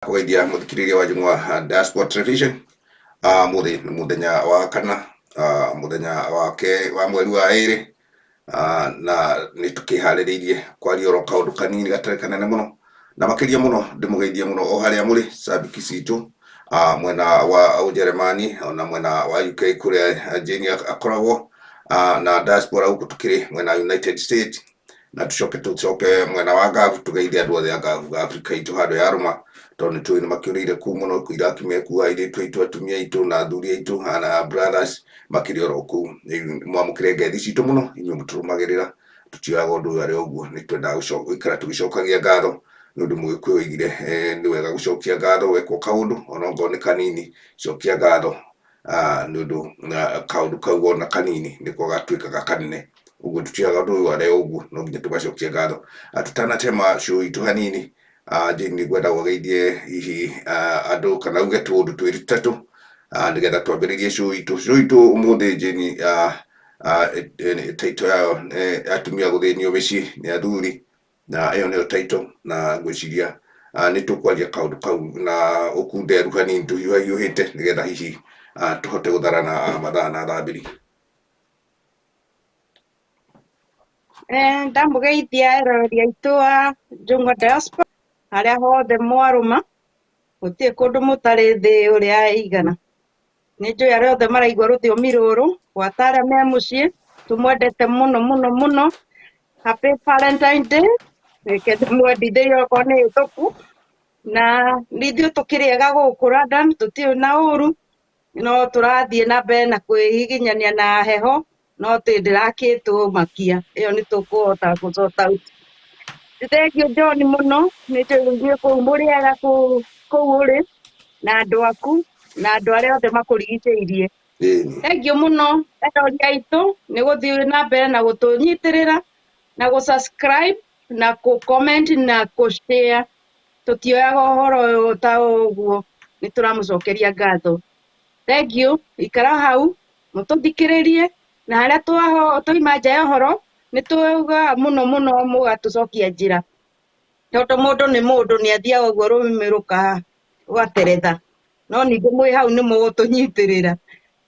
Kũgeithia mũthikĩrĩria wa Njũng'wa Diaspora Television. Mũthĩ nĩ mũthenya wa kana, mũthenya wake wa mweri wa ĩrĩ, na nĩ tũkĩharĩrĩirie kwaria oro kaũndũ kanini gatarĩ kanene mũno, na makĩria mũno ndĩmũgeithie mũno o harĩa mũrĩ cambĩki citũ, mwena wa Ũjeremani ona mwena wa UK kũrĩa Jane akoragwo, na diaspora gũkũ tũkĩrĩ mwena wa United States, na tucoke tucoke mwena wa Gavu tugeithie andũ othe a Gavu Afrika itũ handũ yarũma, tondũ nĩ tũĩ nĩ makĩũrĩire kũu mũno, Iraki mekuo, airĩtu aitũ, atumia aitũ na athuri aitũ na brothers makĩrĩ oro kũu. Mwamũkĩre ngeithi citũ mũno inyuĩ mũtũrũmagĩrĩra, tũtioyaga ũndũ ũyũ arĩ ũguo, nĩ twendaga gũikara tũgĩcokagia ngatho nĩ ũndũ Mũgĩkũyũ oigire nĩ wega gũcokia ngatho wekwo kaũndũ ona okorwo nĩ kanini, cokia ngatho nĩ ũndũ kaũndũ kau wona kanini nĩko gatuĩkaga kanene. Ũguo tũtioyaga ũndũ ũyũ arĩ ũguo, no nginya tũgacokia ngatho. Tũtanatema show itũ hanini, Jane nĩ ngwenda ũgeithie hihi andũ kana uge tũũndũ twĩrĩ tũtatũ, nĩgetha twambĩrĩrie show itũ. Show itũ ũmũthĩ Jane, title yayo nĩ atumia gũthĩnio mĩciĩ nĩ athuri, na ĩyo nĩyo title, na ngwĩciria nĩ tũkwaria kaũndũ kau na ũkunderu hanini tũhiũhahiũhĩte nĩgetha hihi tũhote gũtharana mathaa na thaa mbiri. Ndamũgeithia eroreri aitũ a Njũng'wa Diaspora harĩa hothe mwarũma, gũtirĩ kũndũ mũtarĩ thĩ ũrĩa ĩigana. Nĩ njũĩ arĩa othe maraigua rũthiomi rũrũ, gwata arĩa me mũciĩ, tũmwendete mũno mũno mũno. Happy Valentine Day, reke ndĩmwendithĩrie okorwo nĩ hĩtũku. Na ithuĩ tũkĩrĩ ega gũkũ London, tũtirĩ na ũru, no tũrathiĩ na mbere na kwĩhihinyania na heho, no ndĩrakĩtũmakia, ĩyo nĩ tũkũhota gũ sort out. Thengiũ John mũno, nĩ njũĩ inyuĩ kũu mũrĩ ega kũu ũrĩ, na andũ aku, na andũ arĩa othe makũrigicĩirie. Thengiũ mũno erori aitũ nĩ gũthiĩ na mbere na gũtũnyitĩrĩra, na gũ subscribe, na gũ comment, na gũ share. Tũtioyaga ũhoro ũyũ ta ũguo, nĩ tũramũcokeria ngatho. Thengiũ, ikara hau, mũtũthikĩrĩrie, na harĩa twaima nja ya ũhoro, nĩ tugaga mũno mũno mũgatũcokia njĩra. Tondũ mũndũ nĩ mũndũ, nĩ athiaga ũguo rũrĩmĩ rũgateretha. No ningĩ mwĩ hau nĩ mũgũtũnyitĩrĩra.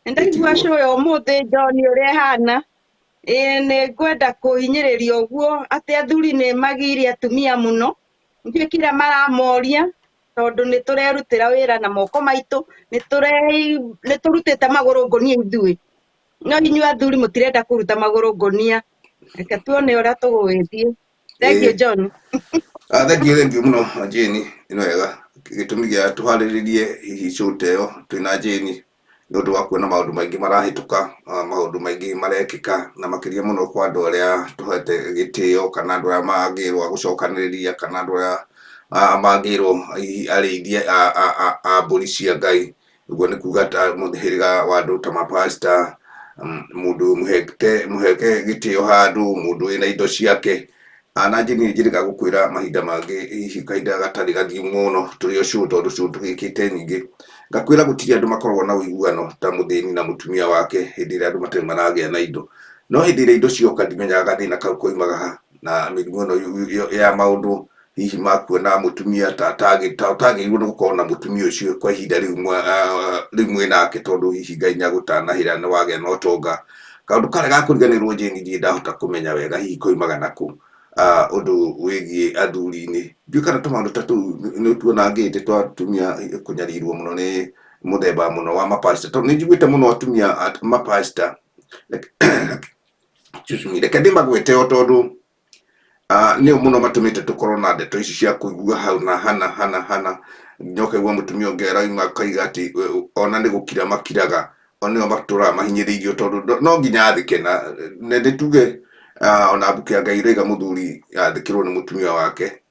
Nĩ ndaigua show ya ũmũthĩ John ũrĩa ĩhana, ĩĩ nĩ ngwenda kũhinyĩrĩria ũguo atĩ athuri nĩ magirie atumia mũno, ndiũĩ kĩrĩa maramoria, tondũ nĩ tũrerutĩra wĩra na moko maitũ, nĩ tũrutĩte magũrũ ngũnia ithuĩ. No inyuĩ athuri mũtirenda kũruta magũrũ ngũnia. Reke tuone ũrĩa tũgũgĩthiĩ. Thank you John. Thank you, thank you mũno Jane, nĩ wega. Gĩtũmi gĩa tũharĩrĩrie hihi show ta ĩyo twĩna Jane nĩ ũndũ wa kuona maũndũ maingĩ marahĩtũka, maũndũ maingĩ marekĩka, na makĩria mũno kwa andũ arĩa tũhete gĩtĩo, kana andũ arĩa mangĩrwo a gũcokanĩrĩria, kana andũ arĩa mangĩrwo hihi arĩithia a mbũri cia Ngai. Ũguo nĩ kuga ta mũhĩrĩga wa andũ ta mapasta, mũndũ mũhete gĩtĩo handũ, mũndũ wĩna indo ciake. Na Jane nĩ njĩrĩga gũkwĩra mahinda mangĩ hihi kahinda gatarĩ gathiu mũno tũrĩ o show, tondũ show tũgĩkĩte nyingĩ, ngakwĩra gũtirĩ andũ makoragwo na ũiguano ta mũthĩni na mũtumia wake hĩndĩ ĩrĩa andũ matarĩ maragĩa na indo. No hĩndĩ ĩrĩa indo cioka ndimenyaga gathĩna kau koimaga ha, na mĩrimũ ĩno ya maũndũ hihi makuona mũtumia ta ũtagĩrĩirwo nĩ gũkorwo na mũtumia ũcio kwa ihinda rĩu rĩu mwĩnake, tondũ hihi Ngai nĩ agũtanahĩra nĩ wagĩa na ũtonga. Kaũndũ karĩa ga kũriganĩrwo Jane ndirĩ ndahota kũmenya wega hihi koimaga nakũ, ũndũ wĩgiĩ athuri-inĩ. Ndiũĩ kana tũmaũndũ ta tũu nĩ ũtuonangĩte twa atumia kũnyarirwo mũno nĩ mũthemba mũno wa mapasta, tondũ nĩ njiguĩte mũno atumia mapasta, excuse me, reke ndĩmagwete o tondũ nĩo mũno matũmĩte tũkorwo na ndeto ici cia kũigua hau na hana hana hana, nginya ũkaigua mũtumia ũngĩ arauma akaiga atĩ ona nĩ gũkira makiraga, o nĩo matũraga mahinyĩrĩirio, tondũ no nginya athĩke. Na nĩ tuge ona mbuku ya Ngai ĩrauga mũthuri athĩkĩrwo nĩ mũtumia wake,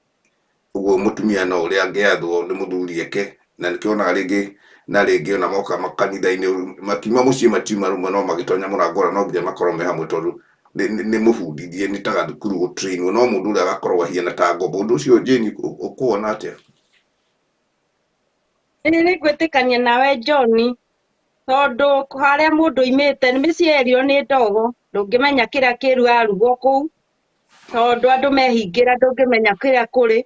ũguo mũtumia no ũrĩa angĩathwo nĩ mũthuri eke, na nĩkĩo wonaga rĩngĩ na rĩngĩ ona moka makanitha-inĩ makiuma mũciĩ matiuma rũmwe, no magĩtonya mũrango ũrĩa no nginya makorwo me hamwe, tondũ nĩ mũbundithie, nĩ ta gathukuru gũtrainwo, no mũndũ ũrĩa agakorwo ahiana ta ngombo. Ũndũ ũcio Jane ũkuona atĩa? Ĩĩ nĩ ngwĩtĩkania nawe John, tondũ harĩa mũndũ oimĩte nĩ mĩciĩ ĩrio nĩ ndogo, ndũngĩmenya kĩrĩa kĩrarugwo kũu, tondũ andũ mehingĩra ndũngĩmenya kĩrĩa kũrĩ.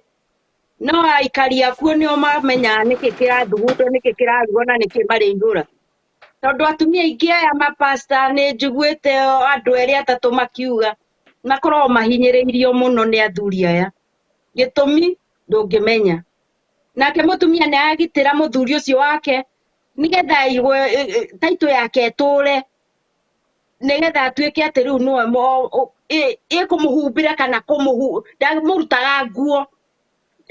No aikari akuo nĩo mamenyaga nĩkĩ kĩrathugundwo, nĩkĩ kĩrarugwo na nĩkĩ marĩihũra. Tondũ atumia aingĩ aya mapasta nĩ njiguĩte andũ erĩ atatũ makiuga makoragwo mahinyĩrĩirio mũno nĩ athuri aya. Gĩtũmi ndũngĩmenya. Nake mũtumia nĩ agitĩra mũthuri ũcio wake nĩgetha aigue taitũ yake ĩtũre, nĩgetha atuĩke atĩ rĩu nĩwe ĩkũmũhumbĩra kana ndamũrutaga nguo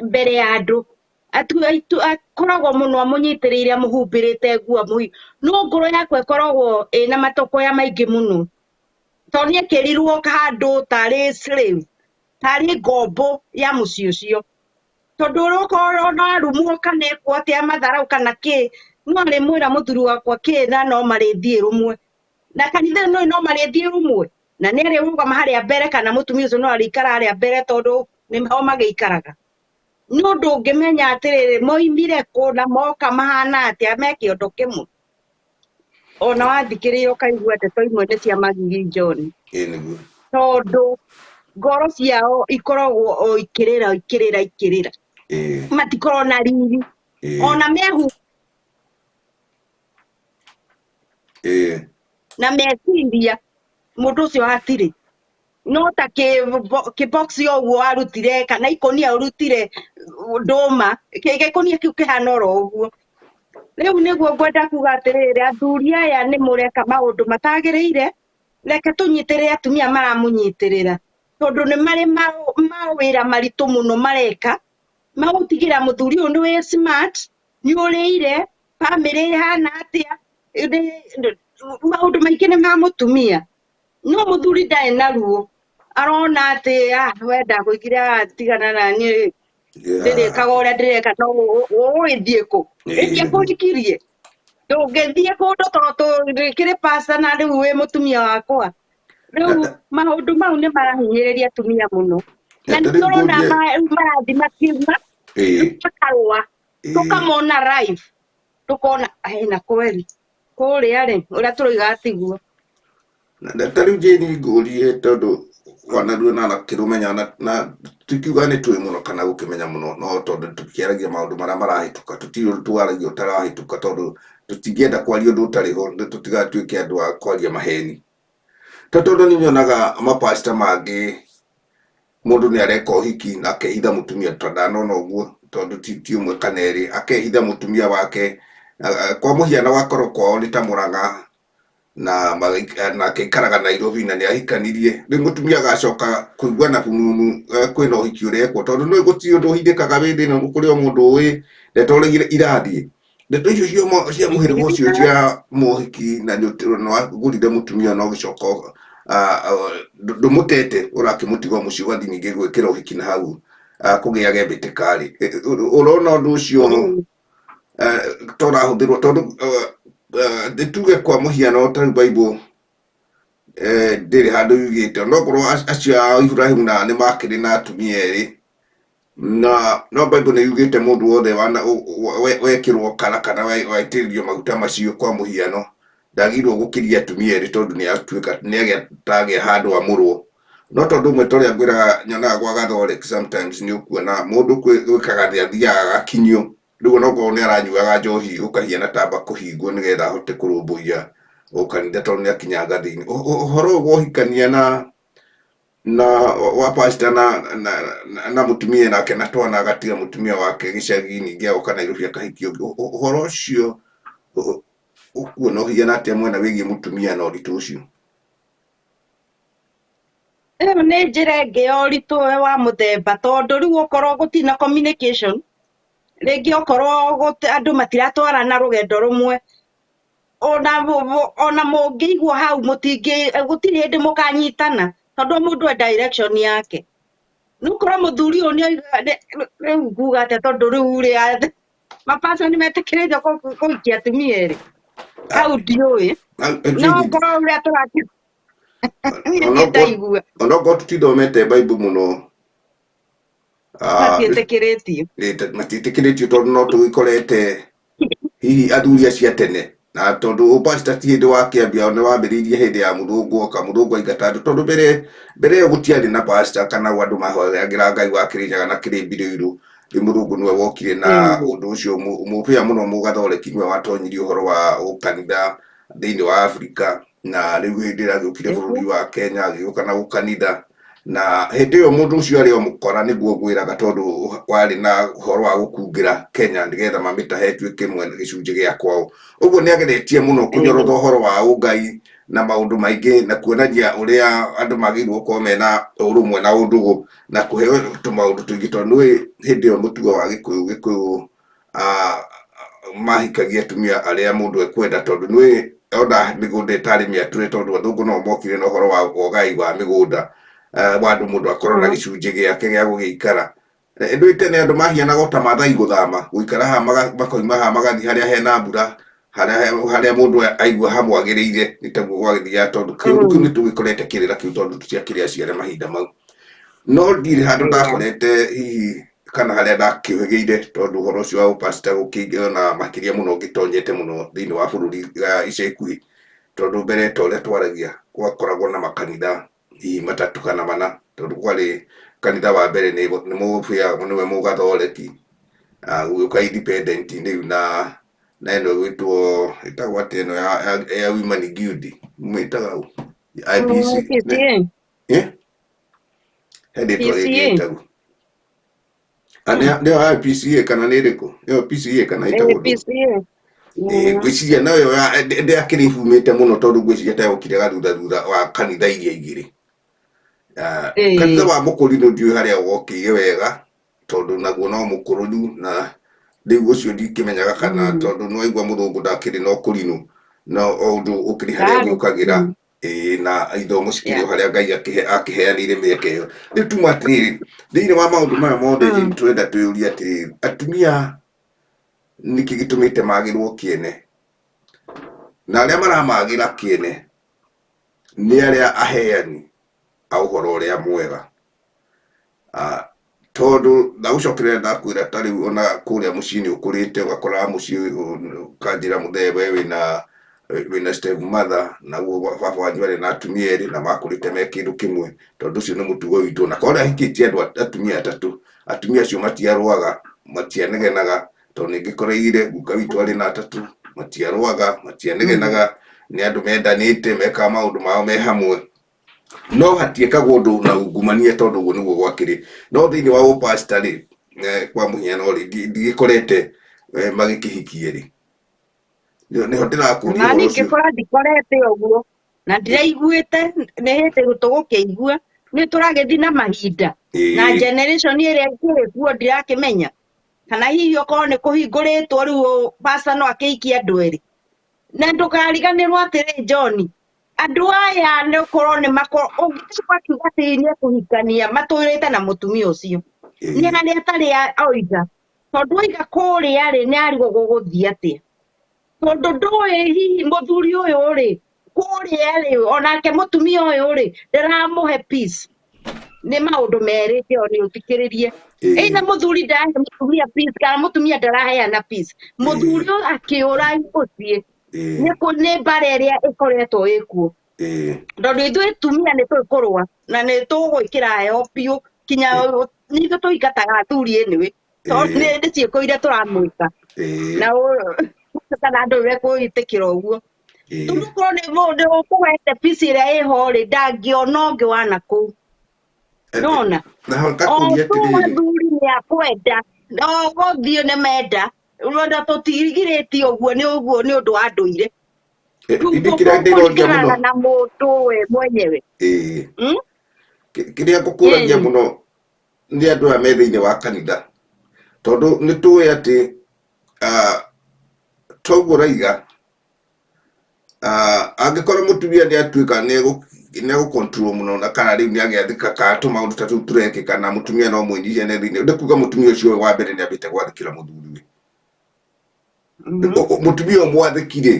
mbere ya andũ. Akoragwo mũno amũnyitĩrĩire amũhumbĩrĩte nguo no ngoro yakwa ĩkoragwo ĩna matokoya maingĩ mũno, tondũ nĩ ekĩrirwo handũ tarĩ slave, tarĩ ngombo ya mũciĩ ũcio. Tondũ okorwo ona arumwo kana ekwo atĩa matharau kana kĩ, no arĩmwĩra mũthuri wakwa kĩ, na no marĩthiĩ rũmwe na kanitha ĩno no marĩthiĩ rũmwe, na nĩ arĩrũgama harĩa mbere kana mũtumia ũcio no arĩikara harĩa mbere tondũ nĩho magĩikaraga. Nĩ ũndũ ũngĩmenya atĩrĩrĩ, moimire kũ na moka mahana atĩa me kĩondo kĩmwe. Ona wathikĩrĩria ũkaigua ndeto imwe nĩ cia Magigi John. Ĩĩ nĩguo. Tondũ ngoro ciao ikoragwo o ikĩrĩra ikĩrĩra ikĩrĩra. Ĩĩ. Matikoragwo na riri. Ĩĩ. Ona mehu. Ĩĩ. Na meciria mũndũ ũcio hatirĩ. No ta kĩbox ũguo warutire kana ikũnia ũrutire ndũma, gĩkũnia kĩu kĩhana oro ũguo. Rĩu nĩguo ngwenda kuga atĩrĩrĩ, athuri aya nĩ mũreka maũndũ matagĩrĩire, reke tũnyitĩrĩre atumia maramũnyitĩrĩra, tondũ nĩ marĩ mawĩra maritũ mũno mareka, magũtigĩra mũthuri ũyũ nĩ wĩ smart, nĩ ũrĩire, bamĩrĩ ĩhana atĩa, maũndũ maingĩ nĩ ma mũtumia. No mũthuri ndarĩ na ruo, arona atĩ we ndakũigire haha, tigana na niĩ, ndĩrĩkaga ũrĩa ndĩreka, no ũgĩthiĩ kũ? Ingĩakũhikirie, ndũngĩthiĩ kũndũ tondũ tũkĩrĩ pastor na rĩu wĩ mũtumia wakwa. Rĩu maũndũ mau nĩ marahinyĩrĩria atumia mũno. Na nĩ tũrona marathiĩ makiuma, makarũa, tũkamona live, tũkona na kweli kũrĩa rĩ, ũrĩa tũroiga tiguo. Na ta rĩu Jane ngũrie tondũ wanaruo na nakĩrũmenya na tũkiuga nĩ tũĩ mũno kana gũkĩmenya mũno, no tondũ tũkĩaragia maũndũ marĩa marahĩtũka, tũtirĩ ũndũ twaragia ũtarahĩtũka, tondũ tũtingĩenda kwaria ũndũ ũtarĩ ho, tũtigatuĩke andũ a kwaria maheni. Ta tondũ nĩ nyonaga mapasta mangĩ mũndũ nĩ areka ũhiki na akehitha mũtumia, ta ndanona ũguo tondũ ti ũmwe kana erĩ, akehitha mũtumia wake. Kwa mũhiano wakorwo kwao nĩ ta Mũrang'a na akeikaraga Nairobi na nĩ ahikanirie, rĩu mũtumia agacoka kũigua na fununu kwĩna ũhiki ũrekwo, tondũ nĩ gũtirĩ ũndũ ũhithĩkaga wĩ thĩna kũrĩ o mũndũ ũĩ ndeto ũrĩa irathiĩ. Ndeto icio cia mũhĩrĩga ũcio cia mohiki na nĩ wagũrire mũtumia na ũgĩcoka ndũmũtete, ũrakĩmũtiga mũciĩ ũgathiĩ ningĩ gwĩkĩra ũhiki na hau kũgĩage mbĩtĩka rĩ, ũrona ũndũ ũcio torahũthĩrwo tondũ nĩtuge kwa mũhiano ta rĩu Bible ndĩrĩ handũ yugĩte, onokorwo acio a Ibrahimu na nĩ makĩrĩ na atumia erĩ, na no Bible nĩ yugĩte mũndũ wothe wekĩrwo kara kana waitĩrĩrio maguta macio kwa mũhiano ndagĩrĩirwo gũkĩria atumia erĩ tondũ nĩ atuĩka nĩ agĩa tagĩa handũ amũrwo. No tondũ ũmwe ta ũrĩa ngwĩraga nyonaga gwa Gatholic sometimes nĩ ũkuona mũndũ gwĩkaga atĩ athiaga agakinyio, rĩu onokorwo nĩ aranyuaga njohi ũkahiana tamba kũhingwo nĩgetha ahote kũrũmbũiya o kanitha tondũ nĩ akinya ngathĩ-inĩ. Ũhoro ũyũ wa ũhikania na wa pastor na mũtumia nake na twana agatiga mũtumia wake gĩcagi ningĩ agoka Nairobi akahikia ũngĩ, ũhoro ũcio ũkuona ũhiana atĩa mwena wĩgiĩ mũtumia na ũritũ ũcio? Ĩyo nĩ njĩra ĩngĩ ya ũritũ wa mũthemba, tondũ rĩu okorwo gũtirĩ na communication, rĩngĩ okorwo andũ matiratwarana rũgendo rũmwe, ona mũngĩigua hau gũtirĩ hĩndĩ mũkanyitana, tondũ mũndũ e direction yake. Nĩ ũkorwo mũthuri ũyũ nĩ oiga, rĩu nguga atĩa tondũ rĩu rĩ, mapasta nĩ metĩkĩrĩtio kũhikia atumia erĩ. Hau ndiũĩ. No ũkorwo ũrĩa tũraki niĩ ndaigua. Onokorwo tũtithomete Bible mũno, matiĩtĩkĩrĩtio. Matiĩtĩkĩrĩtio tondũ no tũgĩkorete hihi athuri acio a tene, na tondũ ũpasta ti hĩndĩ wakĩambia, nĩ wambĩrĩirie hĩndĩ ya mũthũngũ oka, mũthũngũ aingata andũ, tondũ mbere ĩyo gũtiarĩ na pastor kana andũ mahoyagĩra Ngai wa Kĩrĩnyaga na Kĩrĩmbirĩirũ, Rĩu mũthũngũ nĩwe wokire na ũndũ ũcio mũbĩa mũno, mũgathoreki nĩwe watonyirie ũhoro wa ũkanitha thĩinĩ wa Afrika, na rĩu hĩndĩ ĩrĩa agĩũkire bũrũri wa Kenya agĩũka na ũkanitha, na hĩndĩ ĩyo mũndũ ũcio arĩ o mũkora nĩguo ngwĩraga, tondũ warĩ na ũhoro wa gũkungĩra Kenya nĩgetha mamĩtahe ĩtuĩke mwena gĩcunjĩ gĩa kwao. Ũguo nĩ ageretie mũno kũnyorotha ũhoro wa ũngai na maũndũ maingĩ, na kuonania ũrĩa andũ magĩrĩirwo gũkorwo mena ũrũmwe na ũndũgũ, na kũheo tũmaũndũ tũingĩ, tondũ nĩũĩ hĩndĩ ĩyo mũtugo wa Gĩkũyũ, Gĩkũyũ mahikagia atumia arĩa mũndũ ekwenda, tondũ nĩũĩ ona mĩgũnda ĩtarĩ mĩatũre, tondũ athũngũ no mokire na ũhoro wa ũgai wa mĩgũnda, wa andũ mũndũ akorwo na gĩcunjĩ gĩake gĩa gũgĩikara. Ndũĩ tene andũ mahianaga o ta Maathai gũthama, gũikara haha makoima haha magathiĩ harĩa hena mbura, harĩa mũndũ aigua hamwagĩrĩire, nĩ taguo gwagĩthiaga, tondũ kĩũndũ kĩu nĩ tũgĩkorete kĩrĩra kĩu, tondũ tũtiakĩrĩ aciare mahinda mau. No ndirĩ handũ ndakorete hihi kana harĩa ndakĩũhĩgĩire, tondũ ũhoro ũcio wa ũpasta gũkĩingĩra na makĩria mũno ngĩtonyete mũno thĩinĩ wa bũrũri ica ikuhĩ, tondũ mbere ta ũrĩa twaragia gwakoragwo na makanitha hihi matatũ kana mana, tondũ kwarĩ kanitha wa mbere nĩ mũbĩa nĩwe mũgathoreki, gũgĩũka independent rĩu na ĩno ĩgwĩtwo ĩtagwo atĩa ĩno ya Women Guild mĩtaga ũ? IPC. PCA. Eh? He rĩtwa rĩngĩ PCA. ĩtagwo. Ah, nĩyo IPCA kana nĩ ĩrĩkũ? Nĩyo PCA kana ĩtagwo ndũ? PCA. Ĩĩ, ngwĩciria nayo ndĩakĩrĩ ibumĩte mũno, tondũ ngwĩciria ta yokire gathutha thutha wa kanitha iria igĩrĩ. Kanitha wa mũkũrinũ ndiũĩ harĩa wokĩire wega, tondũ naguo no mũkũrũnu, na rĩu ũcio ndikĩmenyaga kana tondũ nĩwaigua mũthũngũ ndakĩrĩ na ũkũrinũ, no o ũndũ ũkĩrĩ harĩa Ndarĩ. ũgĩũkagĩra. Ĩĩ, na ithomo cikĩrĩ o harĩa Ngai akĩheanĩire mĩeke ĩyo. Rĩu tuma atĩrĩrĩ, thĩinĩ wa maũndũ maya mothe tũrenda twĩyũrie atĩrĩrĩ, atumia nĩkĩ gĩtũmĩte magĩrwo kĩene, na arĩa maramagĩra kĩene nĩ arĩa aheani a ũhoro ũrĩa mwega. Tondũ ndagũcokerera ndakwĩra ta rĩu ona kũrĩa mũciĩ nĩ ũkũrĩte ũgakora mũciĩ ũkanjĩra mũthee we wĩna step mother, naguo baba wanyu arĩ na atumia erĩ na makũrĩte me kĩndũ kĩmwe, tondũ ũcio nĩ mũtugo witũ. Na korwo ahikĩtie andũ atumia atatũ, atumia acio matiarũaga, matianegenaga, tondũ nĩ ngĩkoreire guka witũ arĩ na atatũ, matiarũaga, matianegenaga, nĩ andũ mendanĩte, mekaga maũndũ mao me hamwe. No hatiĩkagwo ũndũ na ungumania, tondũ ũguo nĩguo gwakĩrĩ. No thĩinĩ wa ũpasta rĩ, kwa mũhiano rĩ, ndigĩkorete magĩkĩhikie rĩ, nĩho ndĩrakũria Na ũhoro niĩ ũcio. ngĩkora ndikorete ũguo na ndiraiguĩte, nĩ hĩndĩ tũgũkĩigua nĩ tũragĩthiĩ na mahinda na generation ĩrĩa ĩkĩrĩ kuo ndirakĩmenya kana hihi okorwo nĩ kũhingũrĩtwo rĩu pastor no akĩhikie andũ erĩ. Na ndũkariganĩrwo atĩrĩ John, andũ aya nĩ ũkorwo nĩ makorwo ũngĩcoka akiuga atĩ nĩ ekũhikania matũrĩte na mũtumia ũcio nĩ harĩa atarĩ oiga, tondũ oiga kũrĩa rĩ nĩ arigwo gũgũthiĩ atĩa, tondũ ndũĩ hihi mũthuri ũyũ rĩ kũrĩa rĩ onake mũtumia ũyũ rĩ ndaramũhe peace. Nĩ maũndũ merĩ John, ũthikĩrĩrie. Either mũthuri ndarahe mũtumia peace kana mũtumia ndaraheana peace, mũthuri ũyũ akĩũra mũciĩ nĩ mbara ĩrĩa ĩkoretwo ĩkuo, tondũ ithuĩ tumia nĩ tũĩ kũrũa na nĩ tũgwĩkĩra heho biũ kinya nithuĩ tũingataga athuri anyway, tondũ nĩ ciĩko iria tũramwĩka na kana andũ mekũĩtĩkĩra ũguo. Tondũ korwo nĩ mũndũ ũkũhete peace ĩrĩa ĩho rĩ, ndangĩona ũngĩ wa nakũu. Nona Naho o ngakũria tu atĩrĩrĩ, athuri nĩ akwenda no gũthiĩ nĩ menda rwenda, tũtigirĩtie ũguo nĩ ũguo nĩ ũndũ wa ndũire. Rĩu Ithe kĩrĩa ndĩroria mũno kũringanaga na mũndũ we mwenyewe. Kĩrĩa ngũkũragia mũno nĩ andũ aya me thĩinĩ wa kanitha, tondũ nĩ tũĩ atĩ toguo ũraiga, angĩkorwo mũtumia nĩ atuĩka nĩ egũ control mũno na kana rĩu nĩ agĩathĩka kana tũmaũndũ ta tũu tũrekĩka na mũtumia no mwĩnyihia nĩ thĩinĩ, nĩ kuga mũtumia ũcio wa mbere nĩ ambĩte gwathĩkĩra mũthuriwe. Mũtumia ũmwathĩki rĩ,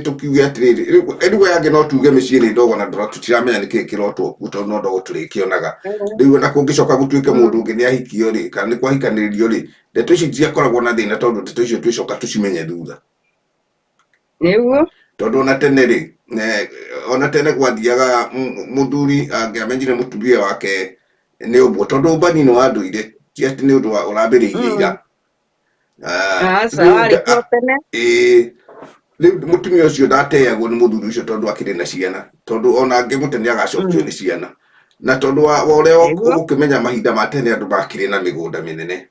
tũkiuge atĩrĩrĩ, rĩu aya angĩ no tuge mĩciĩ nĩ ndogo na tũtiramenya nĩkĩĩ kĩrotwo kuo, tondũ no ndogo tũrĩkĩonaga. Rĩu ona kũngĩcoka gũtuĩke mũndũ ũngĩ nĩ ahikio rĩ, kana nĩ kwahikanĩrĩrio rĩ, ndeto ici itiakoragwo na thĩna, tondũ ndeto icio twĩcoka tũcimenye thutha. Nĩguo. Tondũ ona tene rĩ, ona tene gwathiaga mũthuri angĩamenyire mũtumia wake nĩ ũguo, tondũ ũmbani nĩ wa ndũire. Ti atĩ nĩ ũndũ ũrambĩrĩirie ira. Aca, Rĩu warĩ kuo tene. Ĩĩ, rĩu mũtumia ũcio ndateagwo nĩ mũthuri ũcio tondũ akĩrĩ na ciana, tondũ ona angĩmũte nĩ agacokio nĩ ciana, na tondũ wa ũrĩa ũgũkĩmenya mahinda ma tene andũ makĩrĩ na mĩgũnda mĩnene.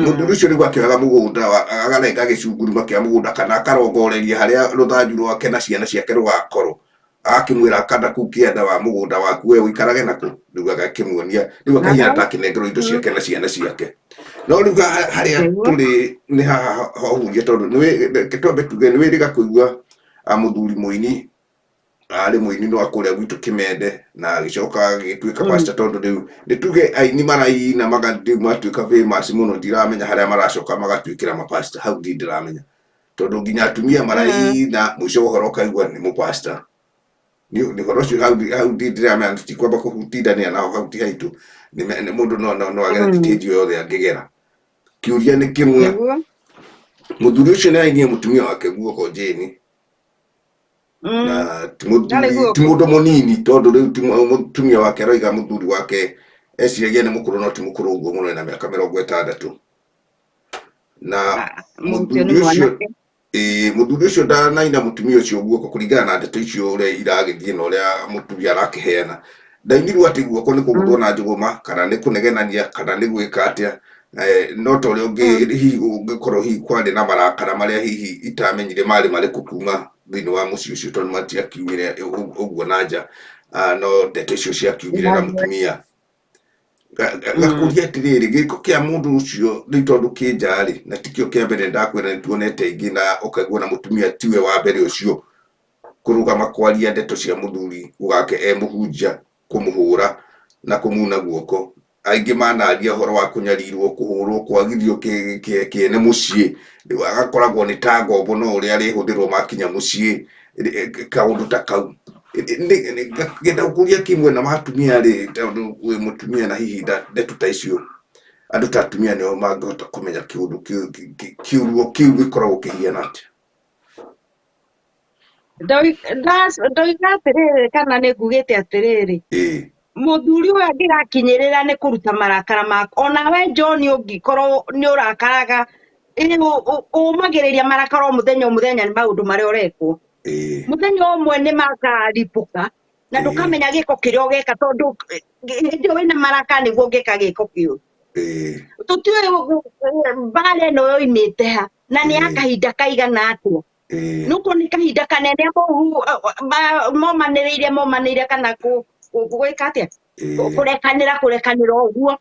Mũthuri ũcio rĩu akĩoyaga mũgũnda akarenga gĩcunguruma kĩa mũgũnda kana akarongoreria harĩa rũthanju rwake na ciana ciake rũgakorwo, agakĩmwĩra kana kũu kĩanda wa mũgũnda waku we ũikarage naku. Rĩu agakĩmuonia, rĩu akahiana ta akĩnengerwo indo ciake na ciana ciake. No rĩu harĩa tũrĩ nĩ haha hohuria, tondũ reke twambe tuge nĩ wĩrĩga kũigua mũthuri mũini, arĩ mũini no kũrĩa gwitũ Kĩmende, na agĩcoka agĩtuĩka pastor, tondũ rĩu nĩ tuge aini maraina rĩu matuĩka famous mũno, ndiramenya harĩa maracoka magatuĩkĩra mapastor, hau ndirĩ ndĩramenya, tondũ nginya atumia maraina, mũico wa ũhoro ũkaigua nĩ mũpastor. Nĩ ũhoro ũcio hau hau ndirĩ ndĩramenya, tũtikwamba kũhutindania nao, hau ti haitũ. Nĩ mũndũ no agere stage yothe angĩgera. Kĩũria nĩ kĩmwe, mũthuri ũcio nĩ ainie mũtumia wake guoko, Jane, na ti Ndarĩ mũthuri, guoko. Ti mũndũ mũnini, tondũ rĩu ti mũtumia wake aroiga mũthuri wake eciragia nĩ mũkũrũ, no ti mũkũrũ ũguo mũno, ena mĩaka 60 na Mũndũ ũcio mũthuri nĩ ũcio mwanake. Ĩĩ, mũthuri ũcio ndanaina mũtumia ũcio guoko kũringana na ndeto icio ũrĩa iragĩthiĩ na ũrĩa mũtumia arakĩheana. Ndainirwo atĩ guoko nĩ kũgũthwo na njũgũma, kana nĩ kũnegenania, kana nĩ gwĩka atĩa, no ta ũrĩa ũngĩ hihi ũngĩkorwo hihi kwarĩ na marakara marĩa hihi itamenyire marĩ marĩkũ kuma thĩinĩ wa mũciĩ ũcio, tondũ matiakiumire ũguo na nja. No ndeto icio ciakiumire na mũtumia gakũria atĩrĩrĩ, gĩko kĩa mũndũ ũcio rĩu tondũ kĩ nja rĩ, na tikĩo kĩa mbere, ndakwĩra nĩ tuonete ingĩ, na ũkaigua na mũtumia tiwe wa mbere ũcio kũrũgama kwaria ndeto cia mũthuri wake e mũhunjia kũmũhũra na kũmuna guoko. Aingĩ manaria ũhoro wa kũnyarirwo, kũhũrwo, kwagithio kĩene mũciĩ, rĩu agakoragwo nĩ ta ngombo, no ũrĩa arĩhũthĩrwo makinya mũciĩ, kaũndũ ta kau. Ngenda gũkũria kĩmwe na atumia rĩ, tondũ wĩ mũtumia na hihi ndeto ta icio andũ ta atumia nĩo mangĩhota kũmenya kĩũndũ kĩu, kĩũruo kĩu gĩkoragwo kĩhiana atĩa. Ndoiga atĩrĩrĩ, kana nĩ ngugĩte atĩrĩrĩ, mũthuri ũyũ angĩgakinyĩrĩra nĩ kũruta marakara maku, onawe John ũngĩkorwo nĩ ũrakaraga, ũmagĩrĩria marakara o mũthenya o mũthenya nĩ maũndũ marĩa ũrekwo, mũthenya ũmwe nĩ makaribũka na ndũkamenya gĩko kĩrĩa ũgeka, tondũ hĩndĩ ĩyo wĩna marakara nĩguo ũngĩka gĩko kĩũru. Tũtiũĩ mbara ĩno yoimĩte ha na nĩ ya kahinda kaigana atĩa. Nũkorwo nĩ kahinda kanene momanĩrĩire momanĩrĩire, kana gwĩka atĩa, kũrekanĩra kũrekanĩra ũguo,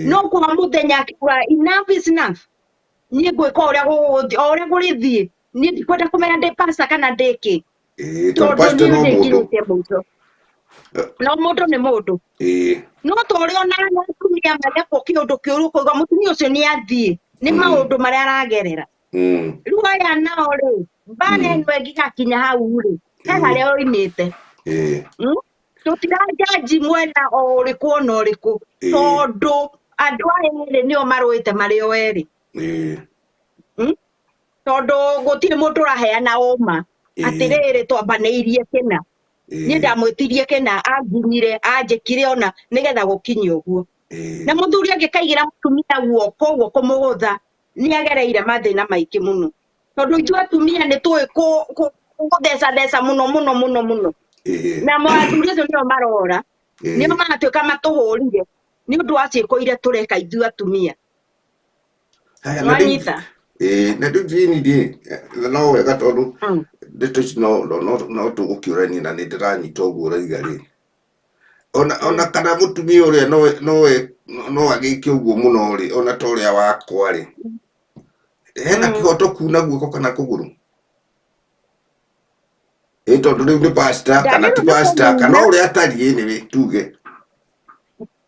no kwa mũthenya akiuga enough is enough, niĩ ngwĩka ũrĩa gũgũthiĩ, o ũrĩa kũrĩthiĩ, niĩ ndikwenda kũmenya ndĩ pastor kana ndĩ kĩ, Tondũ tondũ pastor niĩ no nĩ mũndũ. nginyĩte mũico. No mũndũ nĩ mũndũ. No ta ũrĩa ona atumia marekwo kĩũndũ kĩũru, ũkauga mũtumia ũcio nĩ athiĩ nĩ maũndũ marĩa aragerera. Rĩu aya nao rĩ, mbara ĩno ĩngĩgakinya hau rĩ, he harĩa oimĩte. Tũtiranjanji mwena o ũrĩkũ ona ũrĩkũ, tondũ andũ aya erĩ nĩo marũĩte marĩ o erĩ. Tondũ gũtirĩ mũndũ ũraheana ũma atĩrĩrĩ, twambanĩirie kĩna, niĩ ndamwĩtirie kĩna, anginyire, anjĩkire ona nĩgetha gũkinye ũguo. Na mũthuri angĩkaigĩra mũtumia guoko ũguo kũmũgũtha, nĩ agereire mathĩna maingĩ mũno, tondũ ithuĩ atumia nĩ tũĩ gũthecatheca mũno mũno mũno mũno. Na athuri acio nĩo marora, nĩo maratuĩka matũhũrire nĩ ũndũ wa ciĩko iria tũreka ithuĩ atumia. Haya, na rĩu Nwanyita? Ĩĩ, na rĩu Jane rĩ, no wega tondũ ndeto ici no tũgũkĩũrania, na nĩ ndĩranyita ũguo ũroiga rĩ, ona kana mũtumia ũrĩa no agĩke ũguo mũno rĩ, ona ta ũrĩa wakwa rĩ, hena kĩhoto kuna guoko kana kũgũrũ? Ĩ tondũ rĩu nĩ pastor kana ti Ndagĩrĩirwo nĩ pastor kana kũmuna. ũrĩa atariĩ nĩ tuge.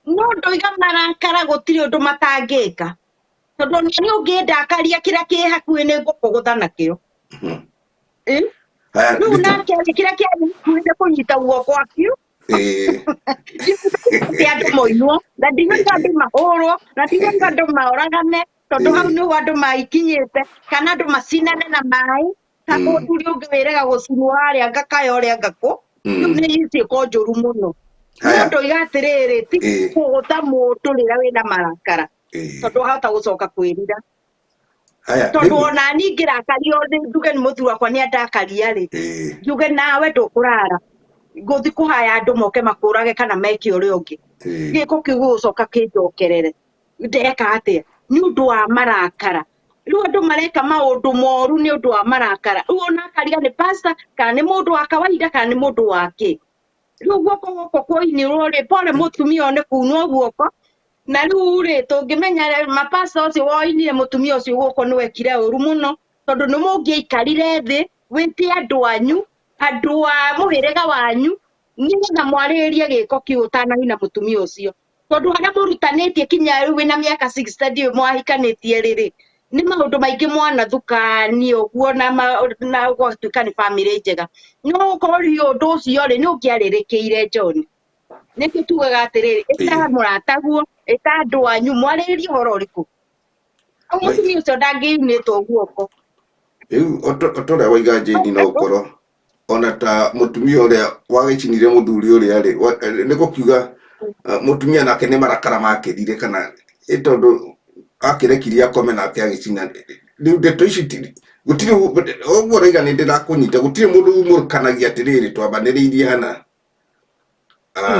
No ndoiga marakara gũtirĩ ũndũ matangĩka, tondũ ona niĩ ũngĩndakaria, kĩrĩa kĩ hakuhĩ nĩ ngũkũgũtha nakĩo. Ĩ? Haya, Rĩu nake rĩ, kĩrĩa kĩarĩ hakuhĩ nĩ kũnyita guoko akiu. Atĩ andũ moinwo, na ndigauga andũ mahũrwo, na ndigauga andũ maoragane, tondũ hau nĩho andũ maikinyĩte, kana andũ macinane na maĩ ta mũthuri ũngĩ wĩrega gũcinwo harĩa ngakaya ũrĩa ngakũ. Rĩu nĩ ciĩko njũru mũno. Haya. Mũndũ oiga atĩrĩrĩ, ti kũgũtha mũndũ rĩrĩa wĩna marakara, tondũ wahota gũcoka kwĩrira. Haya. Tondũ ona niĩ ngĩrakario nĩ njuge nĩ mũthuri wakwa nĩ andakaria rĩ, njuge nawe ndũkũrara, ngũthiĩ kũhaya andũ moke makũrage kana meke ũrĩa ũngĩ. Gĩko kĩu gĩgũcoka kĩnjokerere. Ndeka atĩa? Nĩ ũndũ wa marakara. Rĩu andũ mareka maũndũ moru nĩ ũndũ wa marakara. Rĩu ona akariga nĩ pastor kana nĩ mũndũ wa kawaida kana nĩ mũndũ wa kĩ. Rĩu guoko gũkũ kwoinirwo rĩ, pole mũtumia ũyũ nĩ kunwo guoko. Na rĩu rĩ, tũngĩmenya mapasta ũcio woinire mũtumia ũcio guoko nĩ wekire ũru mũno, tondũ nĩ mũngĩaikarire thĩ wĩte andũ anyu, andũ a mũhĩrĩga wanyu, nĩgetha mwarĩrĩrie gĩko kĩu ũtanahina mũtumia ũcio. Tondũ harĩa mũrutanĩtie kinya rĩu wĩna mĩaka 60 ndiũĩ mwahikanĩtie rĩrĩ, nĩ maũndũ maingĩ mwanathukania ũguo na na gwatuĩka nĩ bamĩrĩ njega. No ũkorwo rĩ ũndũ ũcio rĩ, nĩ ũngĩarĩrĩkĩire John. Nĩkĩo tugaga atĩrĩrĩ, ĩta mũrataguo, ĩta andũ anyu, mwarĩrĩrie ũhoro ũrĩkũ. Au mũtumia ũcio ndangĩunĩtwo guoko. Rĩu o ta ũrĩa waiga Jane, no ũkorwo ona ta mũtumia ũrĩa wagĩcinire mũthuri ũrĩa rĩ, nĩ gũkiuga mũtumia nake nĩ marakara makĩrire, kana ĩ tondũ akĩrekirie akome nake agĩcina. Rĩu ndeto ici gũtirĩ ũguo ũraiga, nĩ ndĩrakũnyita, gũtirĩ mũndũ umũkanagia atĩrĩrĩ twambanĩrĩirie hana.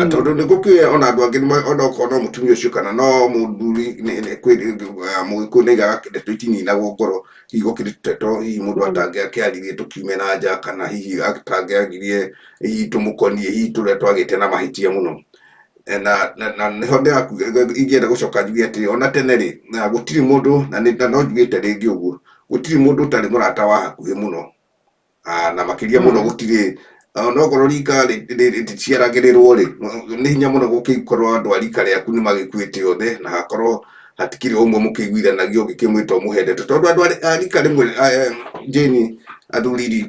Tondũ nĩ gũkĩũĩ ona andũ angĩ ona okorwo no mũtumia ũcio kana no mũthuri, mũgĩkũyũ nĩ aigaga ndeto itininagwo ngoro. Hihi gũkĩrĩ tũteto hihi mũndũ atangĩakĩaririe tũkiume na nja, kana hihi atangĩagirie hihi tũmũkonie hihi tũrĩa twagĩte na mahĩtia mũno. Na nĩho ingĩenda gũcoka njuge atĩrĩ, ona tene rĩ, na gũtirĩ mũndũ, na nĩ na no njugĩte rĩngĩ ũguo, gũtirĩ mũndũ ũtarĩ mũrata wa hakuhĩ mũno. Na makĩria mũno gũtirĩ ona okorwo rika rĩticiaragĩrĩrwo rĩ, nĩ hinya mũno gũgĩkorwo andũ a rika rĩaku nĩ magĩkuĩte othe na hakorwo hatikĩrĩ ũmwe mũkĩiguithanagia ũngĩkĩmwĩta ũmũhe ndeto, tondũ andũ a rika rĩmwe, Jane, athuri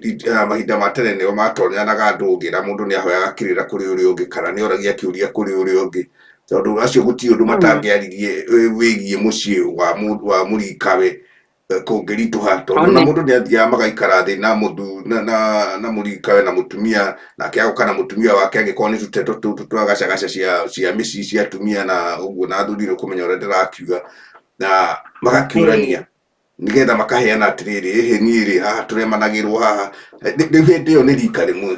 mahinda ma tene nĩo matonyanaga ndũngĩ, na mũndũ nĩ ahoyaga kĩrĩra kũrĩ ũrĩa ũngĩ kana nĩ oragia kĩũria kũrĩ ũrĩa ũngĩ, tondũ acio gũtirĩ ũndũ matangĩaririe wĩgiĩ mũciĩ wa mũndũ wa mũrikawe kũngĩritũha, tondũ na mũndũ nĩ athiaga magaikara thĩ na mũthu na na na mũrikawe na mũtumia nake agoka na mũtumia wake, angĩkorwo nĩ tũteto tũtũ twa gacagaca cia mĩciĩ cia atumia na ũguo na athuri, nĩ ũkũmenya ũrĩa ndĩrakiuga, na magakĩũrania nĩgetha makaheana atĩrĩrĩ, ĩhĩ niĩ rĩ haha tũremanagĩrwo haha. Rĩu hĩndĩ ĩyo nĩ rika rĩmwe.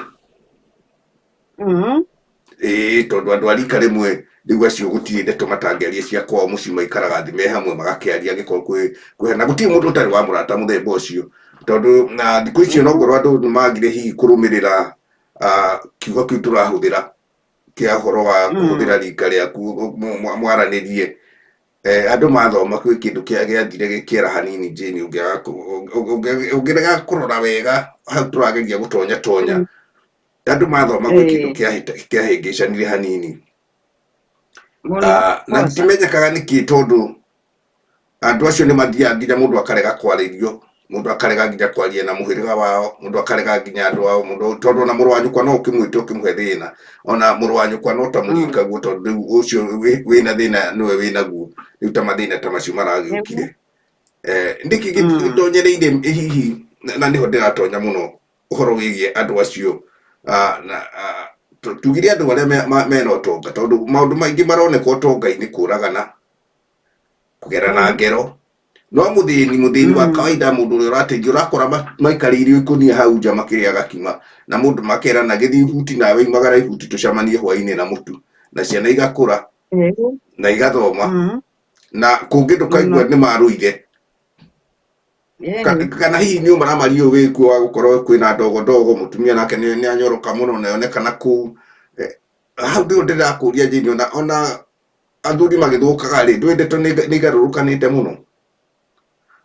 Ĩĩ, tondũ andũ a rika rĩmwe rĩu acio gũtirĩ ndeto matangĩaria cia kwao mũciĩ, maikaraga thĩ me hamwe magakĩaria angĩkorwo kwĩ na gũtirĩ mũndũ ũtarĩ wa mũrata mũthemba ũcio, tondũ na thikũ icio no ngorwo andũ nĩ magire hihi kũrũmĩrĩra kiugo kĩu tũrahũthĩra kĩa ũhoro wa kũhũthĩra rika rĩaku mwaranĩrie. Andũ mathoma kwĩ kĩndũ kĩa gĩathire gĩkĩera hanini, Jane, ũngĩrega kũrora wega hau tũrageria gũtonya tonya, andũ mathoma gwĩ kĩndũ kĩahĩngĩcanire hanini. Na gĩtimenyekaga nĩkĩ, tondũ andũ acio nĩ mathiaga nginya mũndũ akarega kwarĩrio, mũndũ akarega nginya kwaria na mũhĩrĩga wao, mũndũ akarega nginya andũ ao, mũndũ tondũ ona mũrũ wa nyũkwa no ũkĩmwĩte ũkĩmũhe thĩna, ona mũrũ wa nyũkwa no ta mũrika guo, tondũ rĩu ũcio wĩna thĩna nĩwe wĩnaguo. Rĩu ta mathĩna ta macio maragĩũkire, nĩkĩ gĩtonyereire hihi, na nĩho ndĩratonya mũno ũhoro wĩgiĩ andũ acio, na tugire andũ arĩa mena ũtonga, tondũ maũndũ maingĩ maroneka ũtonga-inĩ, kũragana, kũgerana ngero, no mũthĩni, mũthĩni wa kawaida, mũndũ ũrĩa ũrateithio, ũrakora maikarĩire ikũnia hau nja makĩrĩaga kima na mũndũ makerana gĩthiĩ ihuti nawe imagara ihuti tũcemanie hwainĩ na mũtu, na ciana igakũra na igathoma, na kũngĩ ndũkaigua nĩ marũire. Kana hihi nĩ ũmaramari ũyũ wĩkuo wa gũkorwo kwĩna ndogo ndogo, mũtumia nake nĩ anyoroka mũno na yonekana kũu. Hau nĩho ndĩrakũria Jane, ona athuri magĩthũkaga rĩ, ndũĩ ndeto nĩ igarũrũkanĩte mũno,